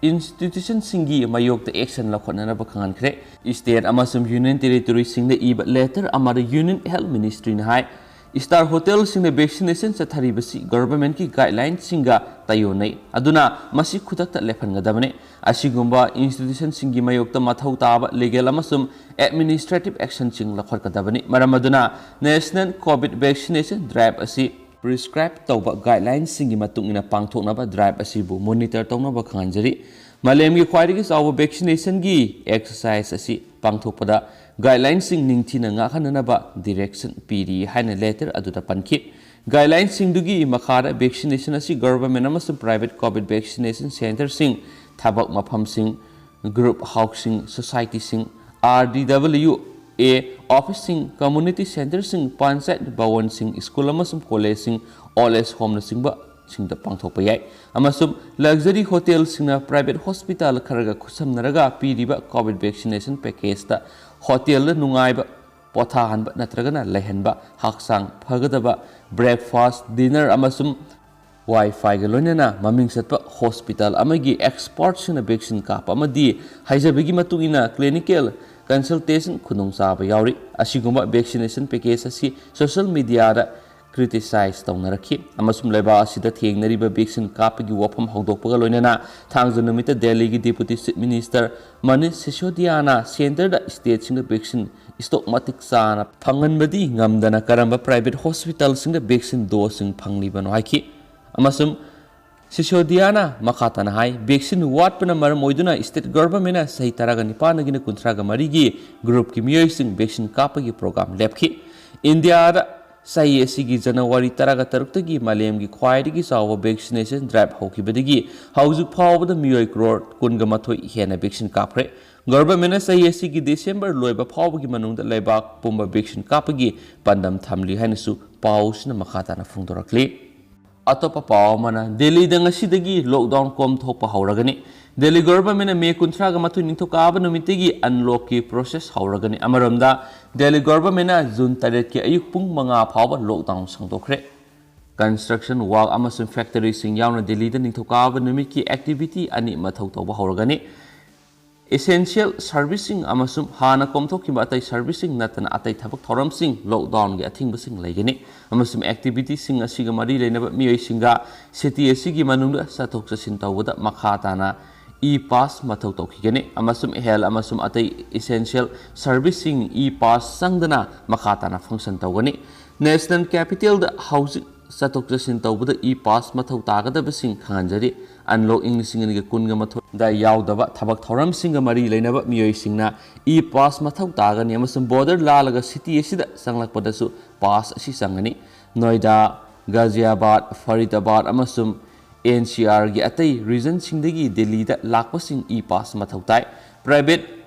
ꯏꯟꯁꯇꯤꯇ꯭ꯌꯨꯁꯟꯁꯤꯡꯒꯤ ꯃꯥꯌꯣꯛꯇ ꯑꯦꯛꯁꯟ ꯂꯧꯈꯠꯅꯅꯕ ꯈꯪꯍꯟꯈ꯭ꯔꯦ꯫ ꯁ꯭ꯇꯦꯠ ꯑꯃꯁꯨꯡ ꯌꯨꯅꯤꯌꯟ ꯇꯦꯔꯤꯇꯣꯔꯤꯁꯤꯡꯗ ꯏꯕ ꯂꯦꯇꯔ ꯑꯃꯗ ꯌꯨꯅꯤꯌꯟ ꯍꯦꯜꯊ ꯃꯤꯅꯤꯁꯇ꯭ꯔꯤꯅ ꯍꯥꯏ, ꯁ꯭ꯇꯥꯔ ꯍꯣꯇꯦꯜꯁꯤꯡꯗ ꯚꯦꯛꯁꯤꯅꯦꯁꯟ ꯆꯠꯊꯔꯤꯕꯁꯤ ꯒꯚꯔꯟꯃꯦꯟꯠꯀꯤ ꯒꯥꯏꯗꯂꯥꯏꯟꯁꯤꯡꯒ ꯇꯥꯏꯑꯣꯟꯅꯩ, ꯑꯗꯨꯅ ꯃꯁꯤ ꯈꯨꯗꯛꯇ ꯂꯦꯞꯍꯟꯒꯗꯕꯅꯤ꯫ ꯑꯁꯤꯒꯨꯝꯕ ꯏꯟꯁꯇꯤꯇ꯭ꯌꯨꯁꯟꯁꯤꯡꯒꯤ ꯃꯥꯌꯣꯛꯇ ꯃꯊꯧ ꯇꯥꯕ ꯂꯤꯒꯦꯜ ꯑꯃꯁꯨꯡ ꯑꯦꯗꯃꯤꯅꯤꯁꯇ꯭ꯔꯦꯇꯤꯚ ꯑꯦꯛꯁꯟꯁꯤꯡ ꯂꯧꯈꯠꯀꯗꯕꯅꯤ꯫ ꯃꯔꯝ ꯑꯗꯨꯅ ꯅꯦꯁꯅꯦꯜ ꯀꯣꯚꯤꯗ ꯚꯦꯛꯁꯤꯅꯦꯁꯟ ꯗ꯭ꯔꯥꯏꯚ ꯑꯁꯤ ꯄ꯭ꯔꯤꯁꯀ꯭ꯔꯥꯏꯕ ꯇꯧꯕ ꯒꯥꯏꯗꯂꯥꯏꯟꯁꯤꯡꯒꯤ ꯃꯇꯨꯡ ꯏꯟꯅ ꯄꯥꯡꯊꯣꯛꯅꯕ ꯗ꯭ꯔꯥꯏꯚ ꯑꯁꯤꯕꯨ ꯃꯣꯅꯤꯇꯔ ꯇꯧꯅꯕ ꯈꯪꯍꯟꯖꯔꯤ꯫ ꯃꯥꯂꯦꯝꯒꯤ ꯈ꯭ꯋꯥꯏꯗꯒꯤ ꯆꯥꯎꯕ ꯚꯦꯛꯁꯤꯅꯦꯁꯟꯒꯤ ꯑꯦꯛꯁꯔꯁꯥꯏꯖ ꯑꯁꯤ ꯄꯥꯡꯊꯣꯛꯄꯗ ꯒꯥꯏꯗꯂꯥꯏꯟꯁꯤꯡ ꯅꯤꯡꯊꯤꯅ ꯉꯥꯛꯍꯟꯅꯅꯕ ꯗꯤꯔꯦꯛꯁꯟ ꯄꯤꯔꯤ ꯍꯥꯏꯅ ꯂꯦꯇꯔ ꯑꯗꯨꯗ ꯄꯟꯈꯤ꯫ ꯒꯥꯏꯗꯂꯥꯏꯟꯁꯤꯡꯗꯨꯒꯤ ꯃꯈꯥꯗ ꯚꯦꯛꯁꯤꯅꯦꯁꯟ ꯑꯁꯤ ꯒꯚꯔꯟꯃꯦꯟꯠ ꯑꯃꯁꯨꯡ ꯄ꯭ꯔꯥꯏꯚꯦꯠ ꯀꯣꯚꯤꯗ ꯚꯦꯛꯁꯤꯅꯦꯁꯟ ꯁꯦꯟꯇꯔꯁꯤꯡ, ꯊꯕꯛ ꯃꯐꯝꯁꯤꯡ, ꯒ꯭ꯔꯨꯞ ꯍꯥꯎꯁꯁꯤꯡ, ꯁꯣꯁꯥꯏꯇꯤꯁꯤꯡ, ꯑꯥꯔ ꯗꯤ ꯗꯕꯜꯌꯨ ꯑꯦ ꯑꯣꯐꯤꯁꯁꯤꯡ, ꯀꯝꯃ꯭ꯌꯨꯅꯤꯇꯤ ꯁꯦꯟꯇꯔꯁꯤꯡ, ꯄꯟꯆꯥꯌꯠ ꯚꯋꯟꯁꯤꯡ, ꯁ꯭ꯀꯨꯜ ꯑꯃꯁꯨꯡ ꯀꯣꯂꯦꯖꯁꯤꯡ, ꯑꯣꯜ ꯑꯦꯖ ꯍꯣꯝꯅꯆꯤꯡꯕꯁꯤꯡꯗ ꯄꯥꯡꯊꯣꯛꯄ ꯌꯥꯏ꯫ ꯑꯃꯁꯨꯡ ꯂꯛꯖꯔꯤ ꯍꯣꯇꯦꯜꯁꯤꯡꯅ ꯄ꯭ꯔꯥꯏꯚꯦꯠ ꯍꯣꯁꯄꯤꯇꯥꯜ ꯈꯔꯒ ꯈꯨꯠꯁꯝꯅꯔꯒ ꯄꯤꯔꯤꯕ ꯀꯣꯚꯤꯗ ꯚꯦꯛꯁꯤꯅꯦꯁꯟ ꯄꯦꯀꯦꯖꯇ ꯍꯣꯇꯦꯜꯗ ꯅꯨꯡꯉꯥꯏꯕ, ꯄꯣꯊꯥꯍꯟꯕ ꯅꯠꯇ꯭ꯔꯒꯅ ꯂꯩꯍꯟꯕ, ꯍꯛꯆꯥꯡ ꯐꯒꯗꯕ ꯕ꯭ꯔꯦꯛꯐꯥꯁ꯭ꯠ, ꯗꯤꯅꯔ ꯑꯃꯁꯨꯡ ꯋꯥꯏ ꯐꯥꯏꯒ ꯂꯣꯏꯅꯅ ꯃꯃꯤꯡ ꯆꯠꯄ ꯍꯣꯁꯄꯤꯇꯥꯜ ꯑꯃꯒꯤ ꯑꯦꯛꯁꯄꯔꯠꯁꯤꯡꯅ ꯚꯦꯛꯁꯤꯟ ꯀꯥꯞꯄ ꯑꯃꯗꯤ ꯍꯥꯏꯖꯕꯒꯤ ꯃꯇꯨꯡ ꯏꯟꯅ ꯀ꯭ꯂꯤꯅꯤꯀꯦꯜ ꯀꯟꯁꯜꯇꯦꯁꯟ ꯈꯨꯗꯣꯡꯆꯥꯕ ꯌꯥꯎꯔꯤ꯫ ꯑꯁꯤꯒꯨꯝꯕ ꯚꯦꯛꯁꯤꯅꯦꯁꯟ ꯄꯦꯀꯦꯖ ꯑꯁꯤ ꯁꯣꯁꯤꯌꯦꯜ ꯃꯤꯗꯤꯌꯥꯗ ꯀ꯭ꯔꯤꯇꯤꯁꯥꯏꯖ ꯇꯧꯅꯔꯛꯈꯤ ꯑꯃꯁꯨꯡ ꯂꯩꯕꯥꯛ ꯑꯁꯤꯗ ꯊꯦꯡꯅꯔꯤꯕ ꯚꯦꯛꯁꯤꯟ ꯀꯥꯞꯄꯒꯤ ꯋꯥꯐꯝ ꯍꯧꯗꯣꯛꯄꯒ ꯂꯣꯏꯅꯅ ꯊꯥꯡꯖ ꯅꯨꯃꯤꯠꯇ ꯗꯦꯜꯂꯤꯒꯤ ꯗꯦꯄꯨꯇꯤ ꯆꯤꯐ ꯃꯤꯅꯤꯁꯇꯔ ꯃꯅꯤꯁ ꯁꯤꯁꯣꯗꯤꯌꯥꯅ ꯁꯦꯟꯇꯔꯗ ꯁ꯭ꯇꯦꯠꯁꯤꯡꯗ ꯚꯦꯛꯁꯤꯟ ꯁ꯭ꯇꯣꯛ ꯃꯇꯤꯛ ꯆꯥꯅ ꯐꯪꯍꯟꯕꯗꯤ ꯉꯝꯗꯅ ꯀꯔꯝꯕ ꯄ꯭ꯔꯥꯏꯚꯦꯠ ꯍꯣꯁꯄꯤꯇꯥꯜꯁꯤꯡꯗ ꯚꯦꯛꯁꯤꯟ ꯗꯣꯁꯁꯤꯡ ꯐꯪꯂꯤꯕꯅꯣ ꯍꯥꯏꯈꯤ꯫ ꯑꯃꯁꯨꯡ ꯁꯤꯁꯣꯗꯤꯌꯥꯅ ꯃꯈꯥ ꯇꯥꯅ ꯍꯥꯏ, ꯚꯦꯛꯁꯤꯟ ꯋꯥꯠꯄꯅ ꯃꯔꯝ ꯑꯣꯏꯗꯨꯅ ꯁ꯭ꯇꯦꯠ ꯒꯚꯔꯟꯃꯦꯟꯠꯅ ꯆꯍꯤ ꯇꯔꯥꯒ ꯅꯤꯄꯥꯟꯗꯒꯤꯅ ꯀꯨꯟꯊ꯭ꯔꯥꯒ ꯃꯔꯤꯒꯤ ꯒ꯭ꯔꯨꯞꯀꯤ ꯃꯤꯑꯣꯏꯁꯤꯡ ꯚꯦꯛꯁꯤꯟ ꯀꯥꯞꯄꯒꯤ ꯄ꯭ꯔꯣꯒ꯭ꯔꯥꯝ ꯂꯦꯞꯈꯤ꯫ ꯏꯟꯗꯤꯌꯥꯗ ꯆꯍꯤ ꯑꯁꯤꯒꯤ ꯖꯅꯋꯥꯔꯤ ꯇꯔꯥꯒ ꯇꯔꯨꯛꯇꯒꯤ ꯃꯥꯂꯦꯝꯒꯤ ꯈ꯭ꯋꯥꯏꯗꯒꯤ ꯆꯥꯎꯕ ꯚꯦꯛꯁꯤꯅꯦꯁꯟ ꯗ꯭ꯔꯥꯏꯚ ꯍꯧꯈꯤꯕꯗꯒꯤ ꯍꯧꯖꯤꯛ ꯐꯥꯎꯕꯗ ꯃꯤꯑꯣꯏ ꯀ꯭ꯔꯣꯔ ꯀꯨꯟꯒ ꯃꯥꯊꯣꯏ ꯍꯦꯟꯅ ꯚꯦꯛꯁꯤꯟ ꯀꯥꯞꯈ꯭ꯔꯦ꯫ ꯒꯚꯔꯟꯃꯦꯟꯠꯅ ꯆꯍꯤ ꯑꯁꯤꯒꯤ ꯗꯤꯁꯦꯝꯕꯔ ꯂꯣꯏꯕ ꯐꯥꯎꯕꯒꯤ ꯃꯅꯨꯡꯗ ꯂꯩꯕꯥꯛ ꯄꯨꯝꯕ ꯚꯦꯛꯁꯤꯟ ꯀꯥꯞꯄꯒꯤ ꯄꯥꯟꯗꯝ ꯊꯝꯂꯤ ꯍꯥꯏꯅꯁꯨ ꯄꯥꯎꯁꯤꯅ ꯃꯈꯥ ꯇꯥꯅ ꯐꯣꯡꯗꯣꯔꯛꯂꯤ꯫ ꯑꯇꯣꯞꯄ ꯄꯥꯎ ꯑꯃꯅ, ꯗꯦꯜꯂꯤꯗ ꯉꯁꯤꯗꯒꯤ ꯂꯣꯛꯗꯥꯎꯟ ꯀꯣꯝꯊꯣꯛꯄ ꯍꯧꯔꯒꯅꯤ꯫ ꯗꯦꯜꯂꯤ ꯒꯚꯔꯟꯃꯦꯟꯠꯅ ꯃꯦ ꯀꯨꯟꯊ꯭ꯔꯥꯒ ꯃꯥꯊꯣꯏ ꯅꯤꯡꯊꯧꯀꯥꯕ ꯅꯨꯃꯤꯠꯇꯒꯤ ꯑꯟꯂꯣꯛꯀꯤ ꯄ꯭ꯔꯣꯁꯦꯁ ꯍꯧꯔꯒꯅꯤ꯫ ꯑꯃꯔꯣꯝꯗ, ꯗꯦꯜꯂꯤ ꯒꯚꯔꯟꯃꯦꯟꯠꯅ ꯖꯨꯟ ꯇꯔꯦꯠꯀꯤ ꯑꯌꯨꯛ ꯄꯨꯡ ꯃꯉꯥ ꯐꯥꯎꯕ ꯂꯣꯛꯗꯥꯎꯟ ꯁꯥꯡꯗꯣꯛꯈ꯭ꯔꯦ꯫ ꯀꯟꯁꯇ꯭ꯔꯛꯁꯟ ꯋꯥꯔꯛ ꯑꯃꯁꯨꯡ ꯐꯦꯛꯇꯔꯤꯁꯤꯡ ꯌꯥꯎꯅ ꯗꯦꯜꯂꯤꯗ ꯅꯤꯡꯊꯧꯀꯥꯕ ꯅꯨꯃꯤꯠꯀꯤ ꯑꯦꯛꯇꯤꯚꯤꯇꯤ ꯑꯅꯤ ꯃꯊꯧ ꯇꯧꯕ ꯍꯧꯔꯒꯅꯤ꯫ ꯏꯁꯦꯟꯁꯤꯌꯦꯜ ꯁꯔꯚꯤꯁꯁꯤꯡ ꯑꯃꯁꯨꯡ ꯍꯥꯟꯅ ꯀꯣꯝꯊꯣꯛꯈꯤꯕ ꯑꯇꯩ ꯁꯔꯚꯤꯁꯁꯤꯡ ꯅꯠꯇꯅ ꯑꯇꯩ ꯊꯕꯛ ꯊꯧꯔꯝꯁꯤꯡ ꯂꯣꯛꯗꯥꯎꯟꯒꯤ ꯑꯊꯤꯡꯕꯁꯤꯡ ꯂꯩꯒꯅꯤ, ꯑꯃꯁꯨꯡ ꯑꯦꯛꯇꯤꯚꯤꯇꯤꯁꯤꯡ ꯑꯁꯤꯒ ꯃꯔꯤ ꯂꯩꯅꯕ ꯃꯤꯑꯣꯏꯁꯤꯡꯒ ꯁꯤꯇꯤ ꯑꯁꯤꯒꯤ ꯃꯅꯨꯡꯗ ꯆꯠꯊꯣꯛ ꯆꯠꯁꯤꯟ ꯇꯧꯕꯗ ꯃꯈꯥ ꯇꯥꯅ ꯏ ꯄꯥꯁ ꯃꯊꯧ ꯇꯧꯈꯤꯒꯅꯤ, ꯑꯃꯁꯨꯡ ꯍꯦꯜꯊ ꯑꯃꯁꯨꯡ ꯑꯇꯩ ꯏꯁꯦꯟꯁꯤꯌꯦꯜ ꯁꯔꯚꯤꯁꯁꯤꯡ ꯏ ꯄꯥꯁ ꯆꯪꯗꯅ ꯃꯈꯥ ꯇꯥꯅ ꯐꯪꯁꯟ ꯇꯧꯒꯅꯤ꯫ ꯅꯦꯁꯅꯦꯜ ꯀꯦꯄꯤꯇꯦꯜꯗ ꯍꯧꯖꯤꯛ ꯆꯠꯊꯣꯛ ꯆꯠꯁꯤꯟ ꯇꯧꯕꯗ ꯏ ꯄꯥꯁ ꯃꯊꯧ ꯇꯥꯒꯗꯕꯁꯤꯡ ꯈꯪꯍꯟꯖꯔꯤ꯫ ꯑꯟꯂꯣꯛ ꯏꯪ ꯂꯤꯁꯤꯡ ꯑꯅꯤꯒ ꯀꯨꯟꯒ ꯃꯥꯊꯣꯏꯗ ꯌꯥꯎꯗꯕ ꯊꯕꯛ ꯊꯧꯔꯝꯁꯤꯡꯒ ꯃꯔꯤ ꯂꯩꯅꯕ ꯃꯤꯑꯣꯏꯁꯤꯡꯅ ꯏ ꯄꯥꯁ ꯃꯊꯧ ꯇꯥꯒꯅꯤ ꯑꯃꯁꯨꯡ ꯕꯣꯔꯗꯔ ꯂꯥꯜꯂꯒ ꯁꯤꯇꯤ ꯑꯁꯤꯗ ꯆꯪꯂꯛꯄꯗꯁꯨ ꯄꯥꯁ ꯑꯁꯤ ꯆꯪꯒꯅꯤ꯫ ꯅꯣꯏꯗꯥ, ꯒꯥꯖꯤꯌꯥꯕꯥꯗ, ꯐꯔꯤꯗꯥꯕꯥꯗ ꯑꯃꯁꯨꯡ ꯑꯦꯟ ꯁꯤ ꯑꯥꯔꯒꯤ ꯑꯇꯩ ꯔꯤꯖꯟꯁꯤꯡꯗꯒꯤ ꯗꯦꯜꯂꯤꯗ ꯂꯥꯛꯄꯁꯤꯡ ꯏ ꯄꯥꯁ ꯃꯊꯧ ꯇꯥꯏ꯫ ꯄ꯭ꯔꯥꯏꯚꯦꯠ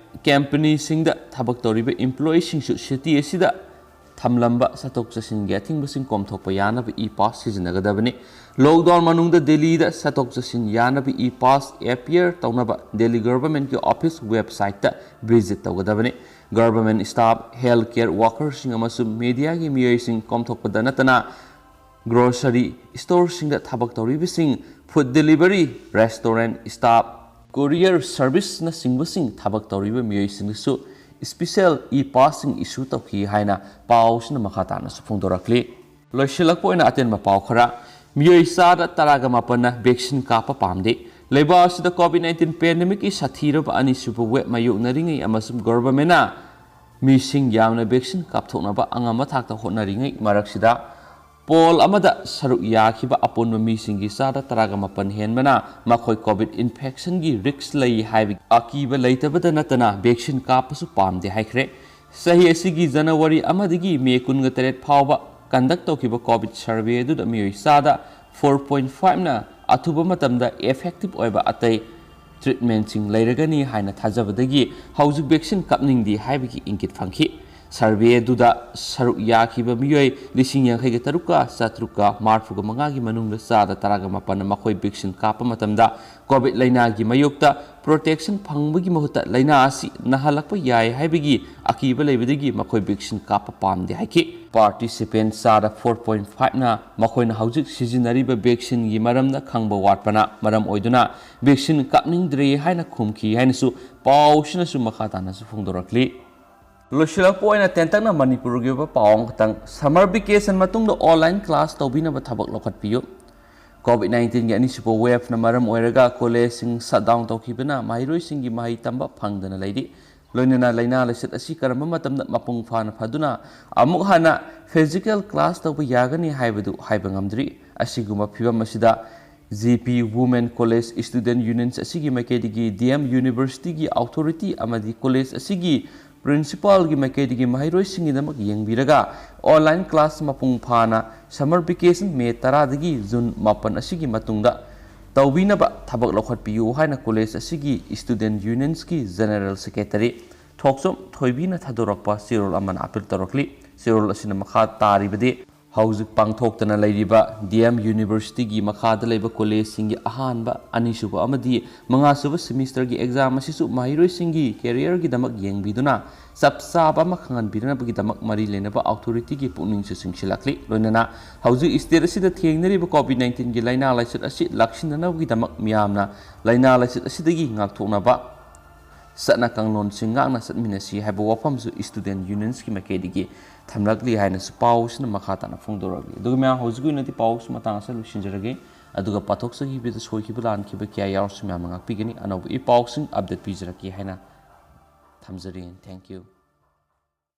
ꯀꯝꯄꯅꯤꯁꯤꯡꯗ ꯊꯕꯛ ꯇꯧꯔꯤꯕ ꯏꯝꯄ꯭ꯂꯣꯌꯤꯁꯤꯡꯁꯨ ꯁꯤꯇꯤ ꯑꯁꯤꯗ ꯊꯝꯂꯝꯕ ꯆꯠꯊꯣꯛ ꯆꯠꯁꯤꯟꯒꯤ ꯑꯊꯤꯡꯕꯁꯤꯡ ꯀꯣꯝꯊꯣꯛꯄ ꯌꯥꯅꯕ ꯏ ꯄꯥꯁ ꯁꯤꯖꯤꯟꯅꯒꯗꯕꯅꯤ꯫ ꯂꯣꯛꯗꯥꯎꯟ ꯃꯅꯨꯡꯗ ꯗꯦꯜꯂꯤꯗ ꯆꯠꯊꯣꯛ ꯆꯠꯁꯤꯟ ꯌꯥꯅꯕ ꯏ ꯄꯥꯁ ꯑꯦꯄꯤꯌꯔ ꯇꯧꯅꯕ ꯗꯦꯜꯂꯤ ꯒꯚꯔꯟꯃꯦꯟꯠꯀꯤ ꯑꯣꯐꯤꯁ ꯋꯦꯕꯁꯥꯏꯠꯇ ꯚꯤꯖꯤꯠ ꯇꯧꯒꯗꯕꯅꯤ꯫ ꯒꯚꯔꯟꯃꯦꯟꯠ ꯁ꯭ꯇꯥꯐ, ꯍꯦꯜꯊ ꯀꯦꯌꯔ ꯋꯥꯀꯔꯁꯤꯡ ꯑꯃꯁꯨꯡ ꯃꯤꯗꯤꯌꯥꯒꯤ ꯃꯤꯑꯣꯏꯁꯤꯡ ꯀꯣꯝꯊꯣꯛꯄꯗ ꯅꯠꯇꯅ ꯒ꯭ꯔꯣꯁꯔꯤ ꯁ꯭ꯇꯣꯔꯁꯤꯡꯗ ꯊꯕꯛ ꯇꯧꯔꯤꯕꯁꯤꯡ, food delivery, restaurant staff, courier ꯁꯔꯚꯤꯁꯅꯆꯤꯡꯕꯁꯤꯡ ꯊꯕꯛ ꯇꯧꯔꯤꯕ ꯃꯤꯑꯣꯏꯁꯤꯡꯗꯁꯨ ꯁ꯭ꯄꯤꯁꯦꯜ ꯏ ꯄꯥꯁꯁꯤꯡ ꯏꯁꯨ ꯇꯧꯈꯤ ꯍꯥꯏꯅ ꯄꯥꯎꯁꯤꯅ ꯃꯈꯥ ꯇꯥꯅꯁꯨ ꯐꯣꯡꯗꯣꯔꯛꯂꯤ꯫ ꯂꯣꯏꯁꯤꯜꯂꯛꯄ ꯑꯣꯏꯅ ꯑꯇꯦꯟꯕ ꯄꯥꯎ ꯈꯔ꯫ ꯃꯤꯑꯣꯏ ꯆꯥꯗ ꯇꯔꯥꯒ ꯃꯥꯄꯟꯅ ꯚꯦꯛꯁꯤꯟ ꯀꯥꯞꯄ ꯄꯥꯝꯗꯦ꯫ ꯂꯩꯕꯥꯛ ꯑꯁꯤꯗ ꯀꯣꯚꯤꯗ ꯅꯥꯏꯟꯇꯤꯟ ꯄꯦꯟꯗꯦꯃꯤꯛꯀꯤ ꯁꯥꯊꯤꯔꯕ ꯑꯅꯤꯁꯨꯕ ꯋꯦꯕ ꯃꯥꯌꯣꯛꯅꯔꯤꯉꯩ ꯑꯃꯁꯨꯡ ꯒꯣꯚꯔꯟꯃꯦꯟꯠꯅ ꯃꯤꯁꯤꯡ ꯌꯥꯝꯅ ꯚꯦꯛꯁꯤꯟ ꯀꯥꯞꯊꯣꯛꯅꯕ ꯑꯉꯝꯕ ꯊꯥꯛꯇ ꯍꯣꯠꯅꯔꯤꯉꯩ ꯃꯔꯛꯁꯤꯗ, ꯄꯣꯜ ꯑꯃꯗ ꯁꯔꯨꯛ ꯌꯥꯈꯤꯕ ꯑꯄꯨꯟꯕ ꯃꯤꯁꯤꯡꯒꯤ ꯆꯥꯗ ꯇꯔꯥꯒ ꯃꯥꯄꯟ ꯍꯦꯟꯕꯅ ꯃꯈꯣꯏ ꯀꯣꯚꯤꯗ ꯏꯟꯐꯦꯛꯁꯟꯒꯤ ꯔꯤꯁ꯭ꯛ ꯂꯩ ꯍꯥꯏꯕꯒꯤ ꯑꯀꯤꯕ ꯂꯩꯇꯕꯗ ꯅꯠꯇꯅ ꯚꯦꯛꯁꯤꯟ ꯀꯥꯞꯄꯁꯨ ꯄꯥꯝꯗꯦ ꯍꯥꯏꯈ꯭ꯔꯦ꯫ ꯆꯍꯤ ꯑꯁꯤꯒꯤ ꯖꯅꯋꯥꯔꯤ ꯑꯃꯗꯒꯤ ꯃꯦ ꯀꯨꯟꯒ ꯇꯔꯦꯠ ꯐꯥꯎꯕ ꯀꯟꯗꯛ ꯇꯧꯈꯤꯕ ꯀꯣꯚꯤꯗ ꯁꯔꯚꯦ ꯑꯗꯨꯗ ꯃꯤꯑꯣꯏ ꯆꯥꯗ ꯐꯣꯔ ꯄꯣꯏꯟꯠ ꯐꯥꯏꯚꯅ ꯑꯊꯨꯕ ꯃꯇꯝꯗ ꯏꯐꯦꯛꯇꯤꯚ ꯑꯣꯏꯕ ꯑꯇꯩ ꯇ꯭ꯔꯤꯠꯃꯦꯟꯠꯁꯤꯡ ꯂꯩꯔꯒꯅꯤ ꯍꯥꯏꯅ ꯊꯥꯖꯕꯗꯒꯤ ꯍꯧꯖꯤꯛ ꯚꯦꯛꯁꯤꯟ ꯀꯥꯞꯅꯤꯡꯗꯦ ꯍꯥꯏꯕꯒꯤ ꯏꯪꯒꯤꯠ ꯐꯪꯈꯤ꯫ ꯁꯔꯚꯦ ꯑꯗꯨꯗ ꯁꯔꯨꯛ ꯌꯥꯈꯤꯕ ꯃꯤꯑꯣꯏ ꯂꯤꯁꯤꯡ ꯌꯥꯡꯈꯩꯒ ꯇꯔꯨꯛꯀ ꯆꯥꯇ꯭ꯔꯨꯛꯀ ꯃꯔꯤꯐꯨꯒ ꯃꯉꯥꯒꯤ ꯃꯅꯨꯡꯗ ꯆꯥꯗ ꯇꯔꯥꯒ ꯃꯥꯄꯟꯅ ꯃꯈꯣꯏ ꯚꯦꯛꯁꯤꯟ ꯀꯥꯞꯄ ꯃꯇꯝꯗ ꯀꯣꯚꯤꯗ ꯂꯩꯅꯥꯒꯤ ꯃꯥꯌꯣꯛꯇ ꯄ꯭ꯔꯣꯇꯦꯛꯁꯟ ꯐꯪꯕꯒꯤ ꯃꯍꯨꯠꯇ ꯂꯩꯅꯥ ꯑꯁꯤ ꯅꯥꯍꯜꯂꯛꯄ ꯌꯥꯏ ꯍꯥꯏꯕꯒꯤ ꯑꯀꯤꯕ ꯂꯩꯕꯗꯒꯤ ꯃꯈꯣꯏ ꯚꯦꯛꯁꯤꯟ ꯀꯥꯞꯄ ꯄꯥꯝꯗꯦ ꯍꯥꯏꯈꯤ꯫ ꯄꯥꯔꯇꯤꯁꯤꯄꯦꯟꯠ ꯆꯥꯗ ꯐꯣꯔ ꯄꯣꯏꯟꯠ ꯐꯥꯏꯚꯅ ꯃꯈꯣꯏꯅ ꯍꯧꯖꯤꯛ ꯁꯤꯖꯤꯟꯅꯔꯤꯕ ꯚꯦꯛꯁꯤꯟꯒꯤ ꯃꯔꯝꯗ ꯈꯪꯕ ꯋꯥꯠꯄꯅ ꯃꯔꯝ ꯑꯣꯏꯗꯨꯅ ꯚꯦꯛꯁꯤꯟ ꯀꯥꯞꯅꯤꯡꯗ꯭ꯔꯦ ꯍꯥꯏꯅ ꯈꯨꯝꯈꯤ ꯍꯥꯏꯅꯁꯨ ꯄꯥꯎꯁꯤꯅꯁꯨ ꯃꯈꯥ ꯇꯥꯅꯁꯨ ꯐꯣꯡꯗꯣꯔꯛꯂꯤ꯫ ꯂꯣꯏꯁꯤꯜꯂꯛꯄ ꯑꯣꯏꯅ ꯇꯦꯟꯇꯛꯅ ꯃꯅꯤꯄꯨꯔꯒꯤ ꯑꯣꯏꯕ ꯄꯥꯎ ꯑꯃꯈꯛꯇꯪ꯫ ꯁꯝꯃꯔ ꯚꯦꯀꯦꯁꯟ ꯃꯇꯨꯡꯗ ꯑꯣꯟꯂꯥꯏꯟ ꯀ꯭ꯂꯥꯁ ꯇꯧꯕꯤꯅꯕ ꯊꯕꯛ ꯂꯧꯈꯠꯄꯤꯌꯨ꯫ ꯀꯣꯚꯤꯗ ꯅꯥꯏꯟꯇꯤꯟꯒꯤ ꯑꯅꯤꯁꯨꯕ ꯋꯦꯚꯅ ꯃꯔꯝ ꯑꯣꯏꯔꯒ ꯀꯣꯂꯦꯖꯁꯤꯡ ꯁꯠ ꯗꯥꯎꯟ ꯇꯧꯈꯤꯕꯅ ꯃꯍꯩꯔꯣꯏꯁꯤꯡꯒꯤ ꯃꯍꯩ ꯇꯝꯕ ꯐꯪꯗꯅ ꯂꯩꯔꯤ꯫ ꯂꯣꯏꯅꯅ ꯂꯥꯏꯅꯥ ꯂꯥꯏꯆꯠ ꯑꯁꯤ ꯀꯔꯝꯕ ꯃꯇꯝꯗ ꯃꯄꯨꯡ ꯐꯥꯅ ꯐꯗꯨꯅ ꯑꯃꯨꯛ ꯍꯟꯅ physical class ꯇꯧꯕ ꯌꯥꯒꯅꯤ ꯍꯥꯏꯕꯗꯨ ꯍꯥꯏꯕ ꯉꯝꯗ꯭ꯔꯤ꯫ ꯑꯁꯤꯒꯨꯝꯕ ꯐꯤꯚꯝ ꯑꯁꯤꯗ G P Women College Student Unions ꯑꯁꯤꯒꯤ ꯃꯥꯏꯀꯩꯗꯒꯤ D M University ꯒꯤ authority ꯑꯃꯗꯤ college ꯑꯁꯤꯒꯤ principal ꯒꯤ ꯃꯥꯏꯀꯩꯗꯒꯤ ꯃꯍꯩꯔꯣꯏꯁꯤꯡꯒꯤꯗꯃꯛ ꯌꯦꯡꯕꯤꯔꯒ online class ꯃꯄꯨꯡ ꯐꯥꯅ summer vacation May ꯇꯔꯥꯗꯒꯤ June ꯃꯥꯄꯟ ꯑꯁꯤꯒꯤ ꯃꯇꯨꯡꯗ ꯇꯧꯕꯤꯅꯕ ꯊꯕꯛ ꯂꯧꯈꯠꯄꯤꯌꯨ ꯍꯥꯏꯅ college ꯑꯁꯤꯒꯤ student unions ꯀꯤ general secretary ꯊꯣꯛꯆꯣꯝ ꯊꯣꯏꯕꯤꯅ ꯊꯥꯗꯣꯔꯛꯄ ꯆꯦꯔꯣꯜ ꯑꯃꯅ appeal ꯇꯧꯔꯛꯂꯤ꯫ ꯆꯦꯔꯣꯜ ꯑꯁꯤꯅ ꯃꯈꯥ ꯇꯥꯔꯤꯕꯗꯤ, ꯍꯧꯖꯤꯛ ꯄꯥꯡꯊꯣꯛꯇꯅ ꯂꯩꯔꯤꯕ D M University ꯒꯤ ꯃꯈꯥꯗ ꯂꯩꯕ college ꯁꯤꯡꯒꯤ ꯑꯍꯥꯟꯕ, ꯑꯅꯤꯁꯨꯕ ꯑꯃꯗꯤ ꯃꯉꯥꯁꯨꯕ semester ꯒꯤ exam ꯑꯁꯤꯁꯨ ꯃꯍꯩꯔꯣꯏꯁꯤꯡꯒꯤ career ꯒꯤꯗꯃꯛ ꯌꯦꯡꯕꯤꯗꯨꯅ ꯆꯞ ꯆꯥꯕ ꯑꯃ ꯈꯪꯍꯟꯕꯤꯅꯕꯒꯤꯗꯃꯛ ꯃꯔꯤ ꯂꯩꯅꯕ authority ꯒꯤ ꯄꯨꯛꯅꯤꯡꯁꯨ ꯆꯤꯡꯁꯤꯜꯂꯛꯂꯤ꯫ ꯂꯣꯏꯅꯅ ꯍꯧꯖꯤꯛ state ꯑꯁꯤꯗ ꯊꯦꯡꯅꯔꯤꯕ COVID nineteen ꯒꯤ ꯂꯥꯏꯅꯥ ꯂꯥꯏꯆꯠ ꯑꯁꯤ ꯂꯥꯛꯁꯤꯟꯗꯅꯕꯒꯤꯗꯃꯛ ꯃꯤꯌꯥꯝꯅ ꯂꯥꯏꯅꯥ ꯂꯥꯏꯆꯠ ꯑꯁꯤꯗꯒꯤ ꯉꯥꯛꯊꯣꯛꯅꯕ ꯆꯠꯅ ꯀꯥꯡꯂꯣꯟꯁꯤꯡ ꯉꯥꯛꯅ ꯆꯠꯃꯤꯟꯅꯁꯤ ꯍꯥꯏꯕ ꯋꯥꯐꯝꯁꯨ student unions ꯀꯤ ꯃꯥꯏꯀꯩꯗꯒꯤ ꯊꯝꯂꯛꯂꯤ ꯍꯥꯏꯅꯁꯨ ꯄꯥꯎꯁꯤꯅ ꯃꯈꯥ ꯇꯥꯅ ꯐꯣꯡꯗꯣꯔꯛꯂꯤ꯫ ꯑꯗꯨꯒ ꯃꯌꯥꯝ, ꯍꯧꯖꯤꯛꯀꯤ ꯑꯣꯏꯅꯗꯤ ꯄꯥꯎꯁꯤ ꯃꯇꯥꯡ ꯑꯁꯤꯗ ꯂꯣꯏꯁꯤꯟꯖꯔꯒꯦ꯫ ꯑꯗꯨꯒ ꯄꯥꯊꯣꯛꯆꯈꯤꯕꯗ ꯁꯣꯏꯈꯤꯕ ꯂꯥꯟꯈꯤꯕ ꯀꯌꯥ ꯌꯥꯎꯔꯁꯨ ꯃꯌꯥꯝꯅ ꯉꯥꯛꯄꯤꯒꯅꯤ꯫ ꯑꯅꯧꯕ ꯏ ꯄꯥꯎꯁꯤꯡ update ꯄꯤꯖꯔꯛꯀꯦ ꯍꯥꯏꯅ ꯊꯝꯖꯔꯤ꯫ Thank you꯫